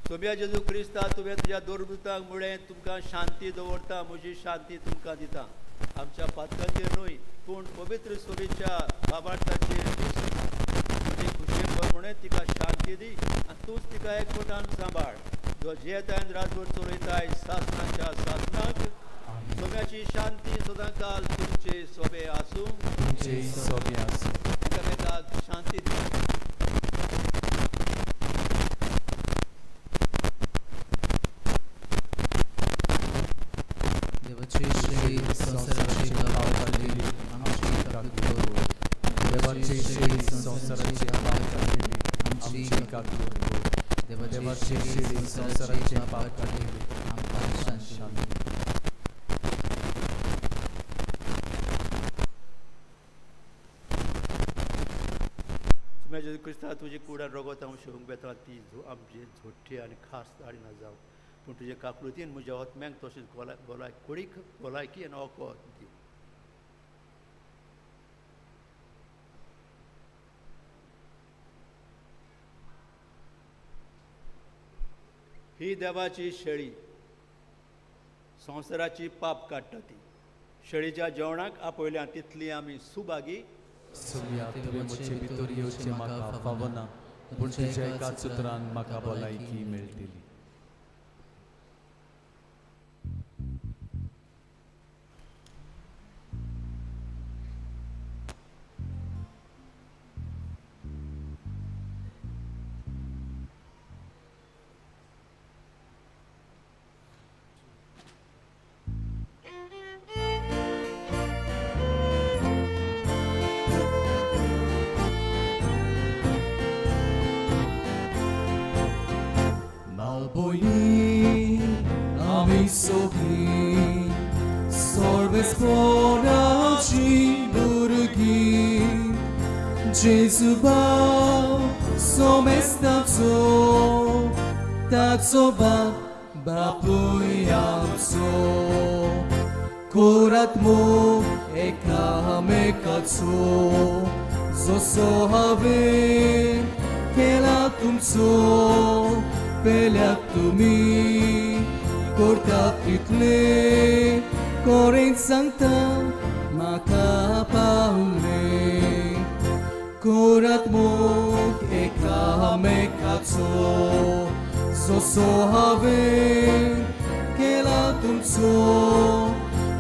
सोम्या जेजू क्रिस्ता, तुवें तुज्या दोरदुतांक म्हळें, तुमकां शांती दवरता, म्हजी शांती तुमकां दिता. आमच्या पात्रांचेर न्हय पूण पवित्र सोबेच्या बाबार्थाचेर तुजी खुशयेन भर म्हणून तिका शांती दी आनी तूंच तिका एकवटान सांबाळ, जो जियेतायन रातभर चलयताय सासणाच्या सासणाक. सोम्याची शांती सदांकाल तुमचे सोबे आसूं.
तुमचे सोबे आसूं.
एकामेकाक शांती दी.
देवाची शेळी संवसाराची पाप काडलेली आमची काकूत कर.
देवाची शेळी संवसाराची पाप काडलेली आमची काकूत कर. देवाची शेळी संवसाराचे पाप काडलेली
आमकां शांती.
सोम्या जेजू क्रिस्ता, तुजी कूड आनी रगत हांव शिवंक वेता ती आमची झोट्टी आनी खास हाडिना जावं, पूण तुजे काकलुतीन म्हज्या आत्म्याक तशेंच कुडीक भलायकी आनी वखद दी. ही देवाची शेळी संवसाराची पाप काडटा. ती शेळीच्या जेवणाक आपयल्या तितली आमी सुभागी.
सोम्या, तुवें म्हजे भितर येवचें म्हाका फावना, पूण तुज्या एकाच उतरान म्हाका भलायकी मेळटली.
Malboyi, ami sogli, sorves poraci burgi, Gesù ba, somestazo, tazo ba, bapuiamso, koratmo ekamekazo, zoso have, kela tumso. पेल्याक तुमी करतात तितले कोरेन सांगता म्हाका पावले कोरात मोग एकामेकाचो जसो हांवें केला तुमचो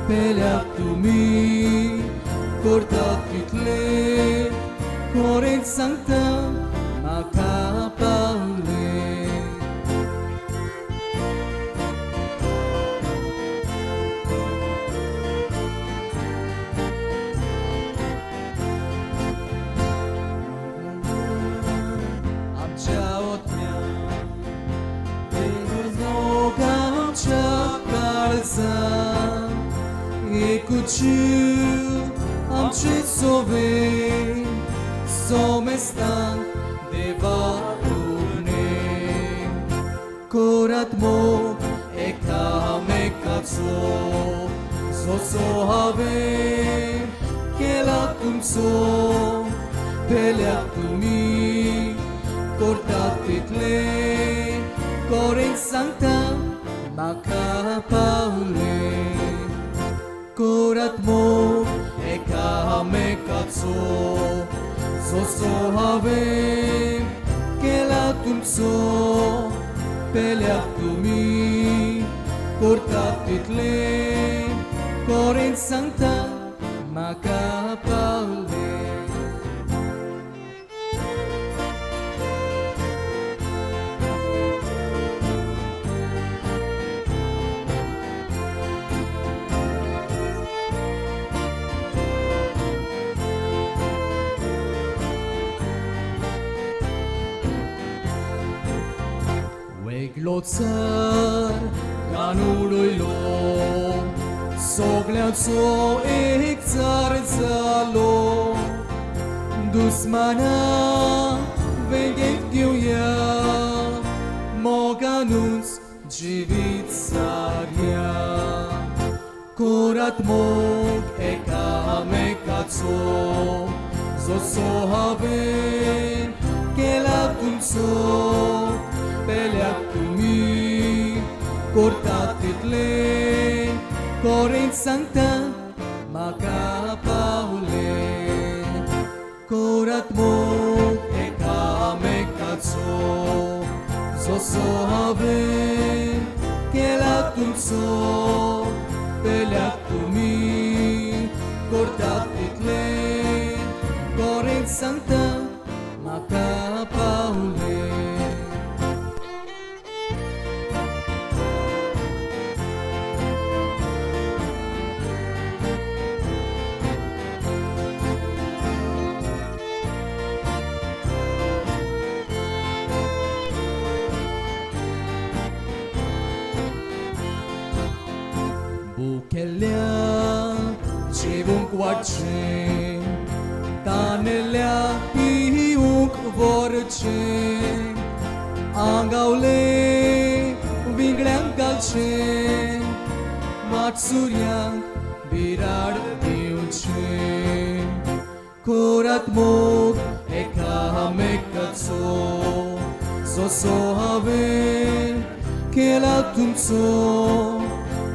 पेल्याक तुमी करतात तितले कोरेन सांगता म्हाका पावले. Ekuçu amche sove somestan devatune korat mo ekamekazo zoso have kela tumso pelya tumi kortat title koren sangta म्हाका पावले कोरात मोग एकामेकाचो जसो हांवें केला तुमचो पेल्याक तुमी करतात तितले कोरेन सांगता म्हाका पावले. वेगळो गान उडयलो सगळ्यांचो एकचार जालो दुस्माना वेंगेंत घेवया मोगानूच जिवीत सारया कोरात मोग एकामेकाचो जसो हांवें केला तुमचो पेल्याक तुमी करतात तितले कोरेन सांगता म्हाका पावले कोरात मोग एकामेकाचो जसो हांवें केला तुमचो पेल्याक तुमी करतात तितले कोरेन सांगता म्हाका पावले. जेवंक वाडचें तानेल्या पिवंक व्हरचें आंगावले विंगड्यांक घालचें वाटसुऱ्यांक बिराड दिवचें कोरात मोग एकामेकाचो जसो हांवें केला तुमचो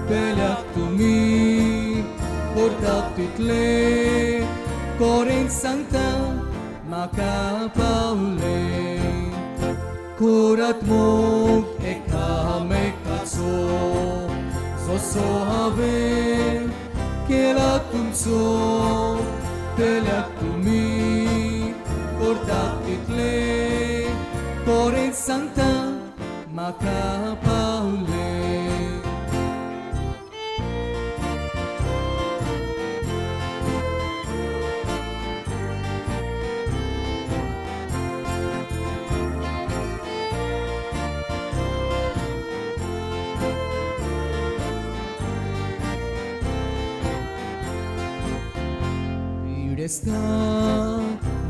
पेल्याक तुमी करतात तितले कोरेन सांगता म्हाका पावले. करात मोग एकामेकाचो जसो हांवें केला तुमचो पेल्याक तुमी करतात तितले कोरें सांगता म्हाका पावले.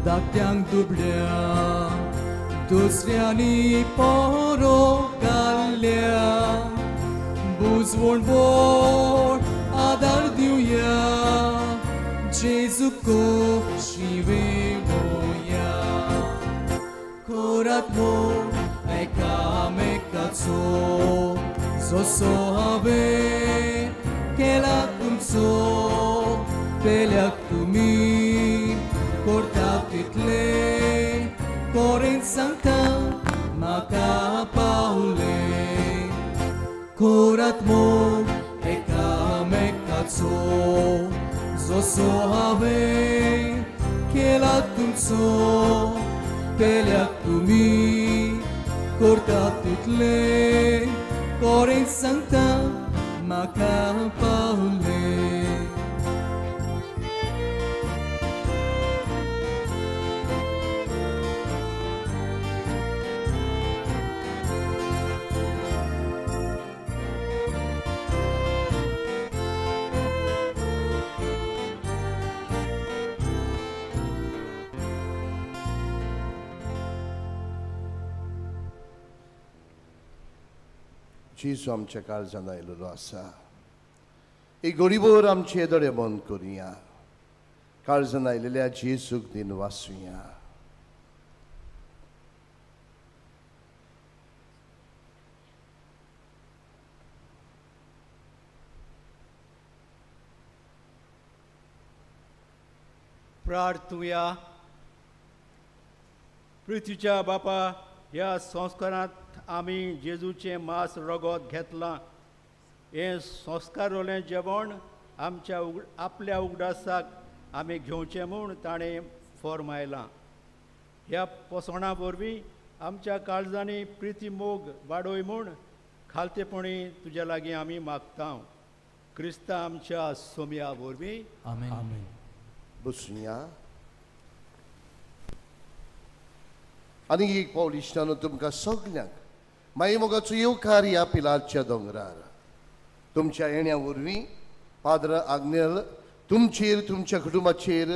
धाकट्यांक दुबळ्या दुसऱ्यांनी पोरो घाल्ल्या बुजवण बोट आदार दिवया जेजूक शिवेवया. करात मोग एकामेकाचो जसो हांवें केला तुमचो पेल्याक तुमी करतात तितले कोरें सांगता म्हाका पावले. करात मोग एकामेकाचो जसो हांवें केला तुमचो पेल्याक तुमी करतात तितले कोरें सांगता म्हाका पावले.
जेजू आमच्या काळजान आयिल्लो आसा. एक घडीभर आमचे दोळे बंद करुया. काळजान आयिल्ल्या जेजूक दिन वाचुया.
प्रार्थुया. पृथ्वीच्या बापा, ह्या संस्कारांत आमी जेजूचें मांस रगत घेतलां. हें संस्कारवलें जेवण आमच्या आपल्या उगडासाक आमी घेवचें म्हूण ताणें फॉर्मायलां. ह्या पोसवणा वरवीं आमच्या काळजांनी प्रिती मोग वाडोय म्हूण खालतेपणी तुज्या लागीं आमी मागता. क्रिस्ता आमच्या सोम्या वरवीं.
आमेन.
बसुया. आनी एक पावल इश्टानो तुमकां सगल्यांक माई मोगाचो येवकार ह्या पिलारच्या दोंगरार. तुमच्या येण्या वरवीं पाद्र आग्नेल तुमचेर, तुमच्या कुटुंबाचेर,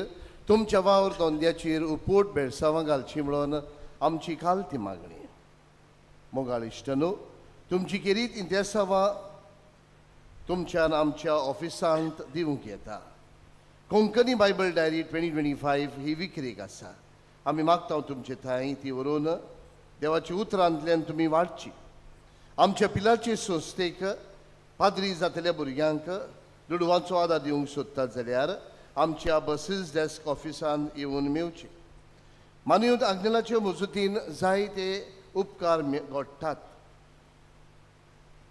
तुमच्या वावर धंद्याचेर उपोट बेळसांवां घालची म्हणून आमची खालती मागणी. मोगाळ इश्टानो, तुमची केरीत इंतेसांवां तुमच्यान आमच्या ऑफिसांत दिवंक येता. कोंकणी बायबल डायरी 2025 ही विक्रेक आसा. आमी मागता तुमचे थंय ती व्हरून देवाच्या उतरांतल्यान तुमी वाडची. आमच्या पिलाचे संस्थेक पाद्री जातल्या भुरग्यांक दुडवांचो आदार दिवंक सोदतात जाल्यार आमच्या बसीस डेस्क ऑफिसान येवन मेवचे. मानयूत आग्नेलाचे मजतीन जायते उपकार घडटात.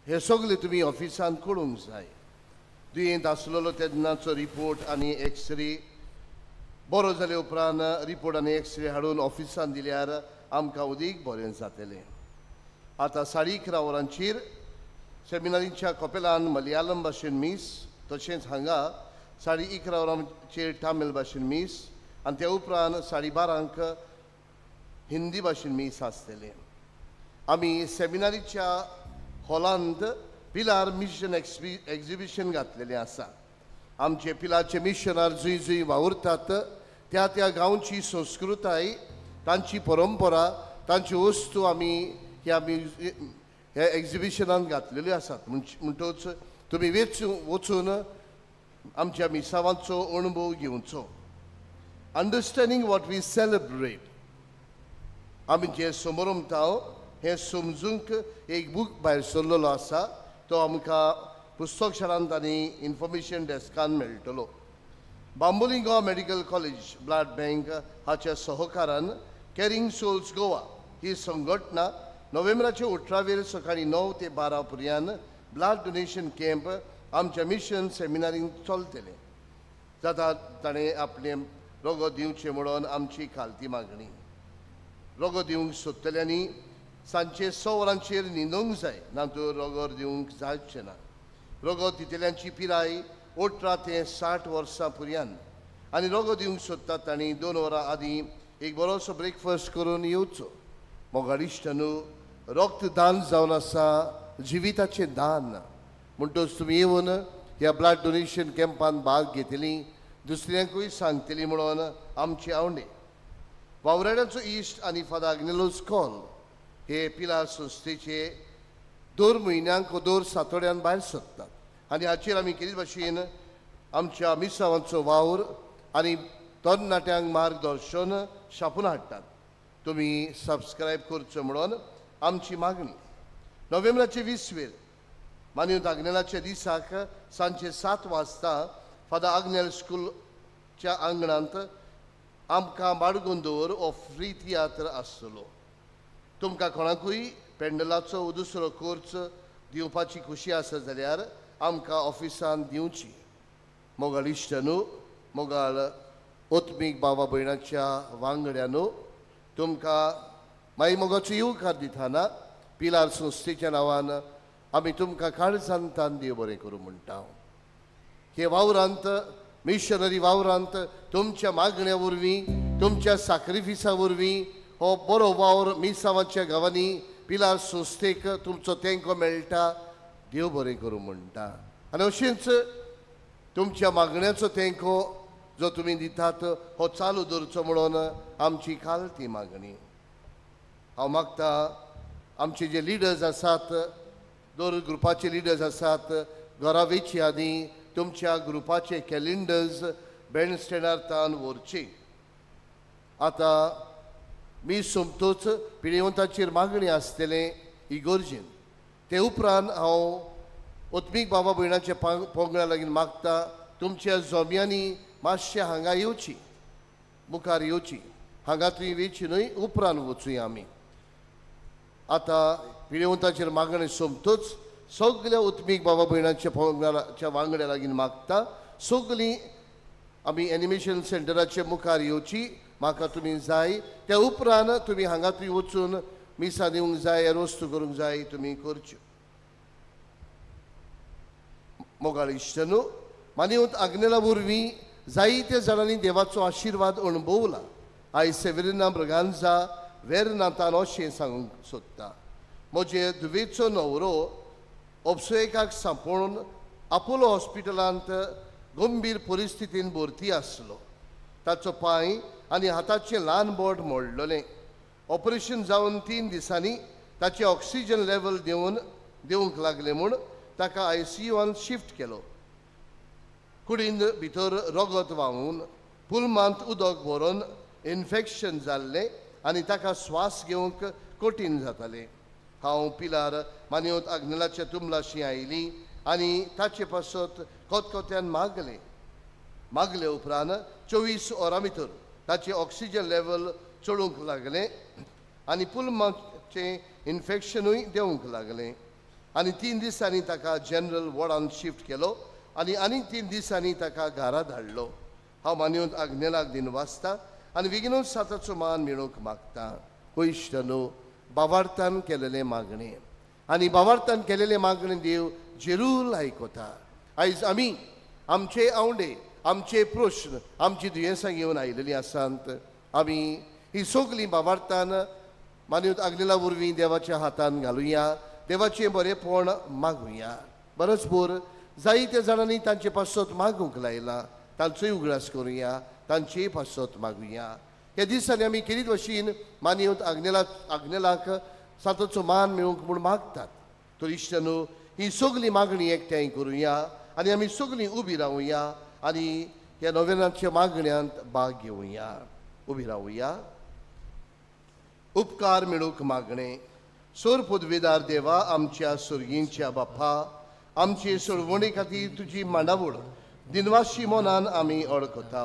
हे सगळे तुमी ऑफिसान करूंक जाय. दुयेंत आसलेलो तेन्नाचो रिपोर्ट आनी एक्सरे बरो जाले उपरांत रिपोर्ट आनी एक्सरे हाडून ऑफिसान दिल्यार आमकां उदीक बरें जातलें. आतां 11:30 वरांचेर सेमिनारीच्या कपेलान मलयालम भाशेन मीस, तशेंच हांगा 11:30 वरांचेर तामील भाशेन मीस आनी त्या उपरांत 12:30 हिंदी भाशेन मीस आसतलें. आमी सेमिनारीच्या हॉलांत पिलार मिशन एक्झिबिशन घातलेलें आसा. आमचे पिलाचे मिशनार जंय जंय वावुरतात त्या त्या गांवची संस्कृताय, तांची परंपरा, तांची वस्तू आमी ह्या ह्या एक्झिबिशनान घातलेल्यो आसात. म्हणटच तुमी वचून आमच्या मिसावांचो अणभव घेवचो. अंडरस्टँडींग what we celebrate, आमी जें समरमता हें समजूंक एक बूक भायर सरलेलो आसा. तो आमकां पुस्तक शारांत आनी इन्फॉर्मेशन डेस्कान मेळटलो. Bambolim Goa medical college blood bank हाच्या सहकारान कॅरिंग सोल्स गोवा ही संघटना नोव्हेंबराचे 18वेर सकाळीं 9 ते 12 पर्यंत ब्लड डोनेशन कॅम्प आमच्या मिशन सेमिनारींत चलतलें. जाता ताणें आपलें रोगो दिवचें म्हणून आमची खालती मागणी. रोगो दिवंक सोदतल्यांनी सांजचे 6 वरांचेर न्हिदूंक जाय, ना तर रोगोर दिवंक जायचें ना. रोगो दितल्यांची पिराय 18 ते 60 वर्सां पर्यंत आनी रोगो दिवंक सोदतात तांणी 2 वरां आदीं एक बरोसो ब्रेकफास्ट करून येवचो. मोगाळ इश्टांनो, रक्तदान जावन आसा जिविताचें दान. म्हणटच तुमी येवन ह्या ब्लड डोनेशन कॅम्पान भाग घेतली, दुसऱ्यांकूय सांगतली म्हणून आमची आवडे. वावराड्यांचो इश्ट आनी फादर आग्नेलोस कॉल हे पिलार संस्थेचे दर म्हयन्यांक दर सातोड्यान भायर सरतात आनी हाचेर आमी केली भाशेन आमच्या मिसावांचो वावर आनी तरणाट्यांक मार्गदर्शन छापून हाडटात. तुमी सबस्क्रायब करचो म्हणून आमची मागणी. नोव्हेंबराचे 20वेर मान्यूत आग्नेलाच्या दिसाक सांजचे 7 वाजता फादर आग्नेल स्कुलच्या आंगणांत आमकां बाडगून दवर हो फ्री तियात्र आसतलो. तुमकां कोणाकूय पेंडलाचो दुसरो कोर्स दिवपाची खुशी आसा जाल्यार आमकां ऑफिसान दिवची. मोगाळ इश्टांनो, मोगाळ ओत्मीक बाबा भयणाच्या वांगड्यानो, तुमकां माई मोगाचो येवकार दितना पिलार संस्थेच्या नांवान आमी तुमकां काळजान तान देव बरें करूं म्हणटा. हे वावरांत, मिशनरी वावरांत तुमच्या मागण्या वरवीं, तुमच्या साक्रिफिसा वरवीं हो बरो वावर मिसावांच्या गांवांनी पिलार संस्थेक तुमचो तेंको मेळटा. देव बरें करूं म्हणटा. आनी अशेंच तुमच्या मागण्याचो तेंको जो तुमी दितात हो चालू दवरचो म्हणून आमची खालती मागणी. हांव मागता आमचे जे लिडर्स आसात, दर ग्रुपाचे लिडर्स आसात, घरा वेचे आदीं तुमच्या ग्रुपाचे कॅलेंडर्स बँड स्टँडार तान व्हरचे. आतां मी सोमतोच पिडेवंताचेर मागणी आसतलें इगोर्जेन. ते उपरांत हांव ओत्मीक बाबा भयणाच्या पोंगड्या लागीं मागता तुमच्या जोम्यांनी मातशें हांगा येवची, मुखार येवची. हांगा तुमी वेची न्हय, उपरांत वचुया आमी. आतां पिडेवंताचेर मागणी सोमतोच सगल्या उत्मीक बाबा भयणाच्या पोंगड्याच्या वांगड्या लागीं मागता सगळीं आमी एनिमेशन सेंटराचे मुखार येवची. म्हाका तुमी जाय त्या उपरांत तुमी हांगा तुमी वचून मिसां दिवंक जाय, वस्तू करूंक जाय, तुमी करच्यो. मोगाळ इश्टांनो, मान्यवंत आग्नेला वरवीं जायत्या जाणांनी देवाचो आशिर्वाद अणभवला. आयज सेवेरिना ब्रगांजा वेर्नातान अशें सांगूंक सोदता, म्हजे धुवेचो न्हवरो ऑप्सोएकाक सांपोवन आपोलो हॉस्पिटलांत गंभीर परिस्थितीन भरती आसलो. ताचो पांय आनी हाताचें ल्हान बोट मोडलेलें. ऑपरेशन जावन 3 दिसांनी ताचें ऑक्सिजन लेवल देवंक लागलें म्हूण ताका ICUन शिफ्ट केलो. कुडीन भितर रगत व्हांवून पुलमांत उदक भरून इन्फेक्शन जाल्लें आनी ताका स्वास घेवंक कठीण जातालें. हांव पिलार मान्यवंत आग्नेलाच्या तुमलाशी आयली आनी ताचे पासत कोतकोत्यान मागलें. मागले उपरांत 24 वरां भितर ताचें ऑक्सिजन लेवल चडूंक लागलें आनी पुलमाचें इन्फेक्शनूय देंवंक लागलें. आनी 3 दिसांनी ताका जनरल वॉर्डान शिफ्ट केलो आनी आनीक 3 दिसांनी ताका घरा धाडलो. हांव मान्यवंत आग्नेलाक दिन वाचता आनी बेगीनूच साताचो मान मेळोवंक मागता. इश्टांनो, बावार्थान केलेलें मागणें आनी बावार्थान केलेलें मागणें देव जेरूल आयकता. आयज आमी आमचे आवडे, आमचे प्रश्न, आमची दुयेंसां घेवन आयिल्लीं आसात. आमी ही सगळीं बावार्थान मान्यवंत आग्नेला वरवीं देवाच्या हातान घालुया, देवाचें बरेंपण मागुया. बरोच बोर जायत्या जाणांनी तांचे पासत मागूंक लायला, तांचोय उगडास करुया, तांचेय पासत मागुया. ह्या दिसांनी आमी केरीत भशेन मान्यवंत आग्नेलाक साताचो मान मेळूंक म्हूण मागतात. तर इश्टांनो, ही सगळीं मागणी एकठांय करुया आनी आमी सगळीं उबी रावुया आनी ह्या नोवेनाच्या मागण्यांत भाग घेवया. उबी रावुया. उपकार मेळूंक मागणें. सोर पदवेदार देवा, आमच्या सुर्गींच्या बापा, आमचे सोडवणे खातीर तुजी मांडावळ दिनवाशी मनान आमी अडकता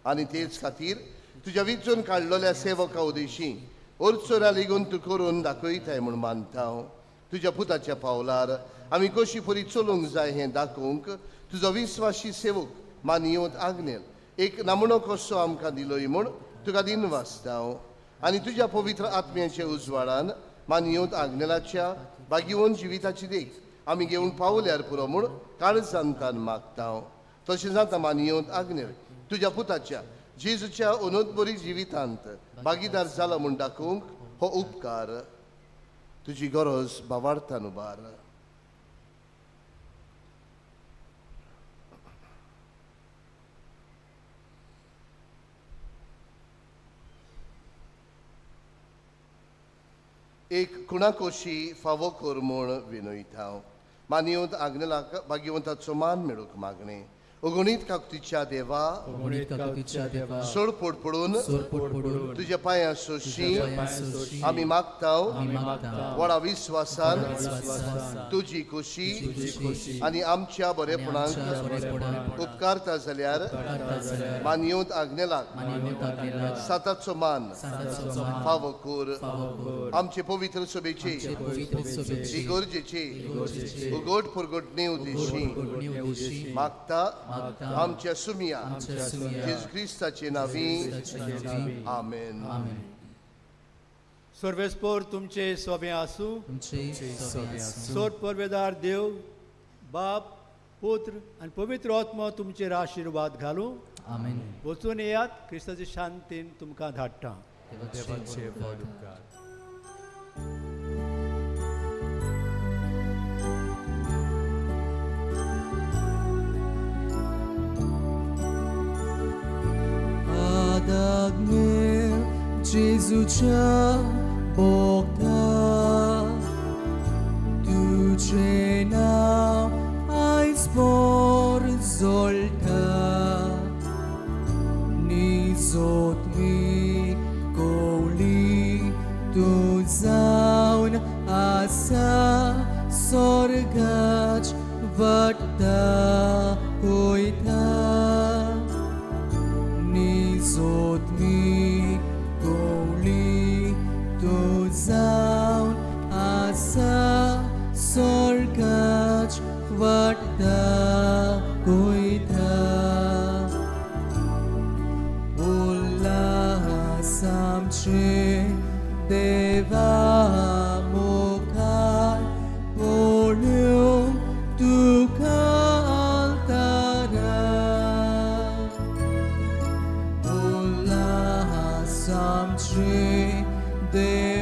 आनी तेच खातीर तुज्या विंचून काडलेल्या सेवका उदेशी ओरचोरा लेगून तूं करून दाखयताय म्हूण मानता. तुज्या पुताच्या पावलार आमी कशी परी चलूंक जाय हें दाखोवंक तुजो विस्वासी सेवक मानियोत आग्नेल एक नमुनो कसो आमकां दिलोय म्हूण तुका दिनवासता. आनी तुज्या पवित्र आत्म्याच्या उजवाडान मानियोत आग्नेलाच्या भाग्यवंत जिविताची देख आमी घेवन पावल्यार पुरो म्हूण काळजांतान मागता. तशें जाता मानियोत आग्नेल तुज्या पुताच्या जेजूच्या अनोदबरी जिवितांत भागीदार जाला म्हूण दाखोवंक हो उपकार तुजी गरज बावार्थान उबार. एक कुणाकोशी फावो कर म्हूण विनयता. मानियोत आग्नेलाक भाग्यवंताचो मान मेळूंक मागणें. अगणीत काकुतीच्या देवा सोडपोट पडून तुज्या पांयां सोशी आमी मागता. व्हडा विस्वासान तुजी खोशी आनी आमच्या बरेपणाक उपकारता जाल्यार मानियोत आग्नेलाक साताचो मान फावो कर. आमचे पवित्र सभेचे इगर्जेचे उगड परगटणे उद्देशी मागता आमच्या सुमिया जेजू क्रिस्ताचे नांवी. आमेन.
सर्वेस्पोर तुमचे सोबे आसूं. सोड परवेदार देव बाप पुत्र आनी पवित्र आत्मो तुमचेर आशिर्वाद घालूं.
आमेन.
वचून येयात, क्रिस्ताचे शांतीन तुमकां धाडटा.
देवाचे व्हड उपकार.
Adagnel Jezuच्या बोगता तुझे नाव आयज बोर जोळटा निजोत मी कोवली तूं जावन आसा स्वर्गाच वाटता वयता. निजोत मी कोवली तूं जावन आसा स्वर्गाच वाटता वयता. उल्हास आमचे देवा मुखार पळोवंक तुका आमचे देवा.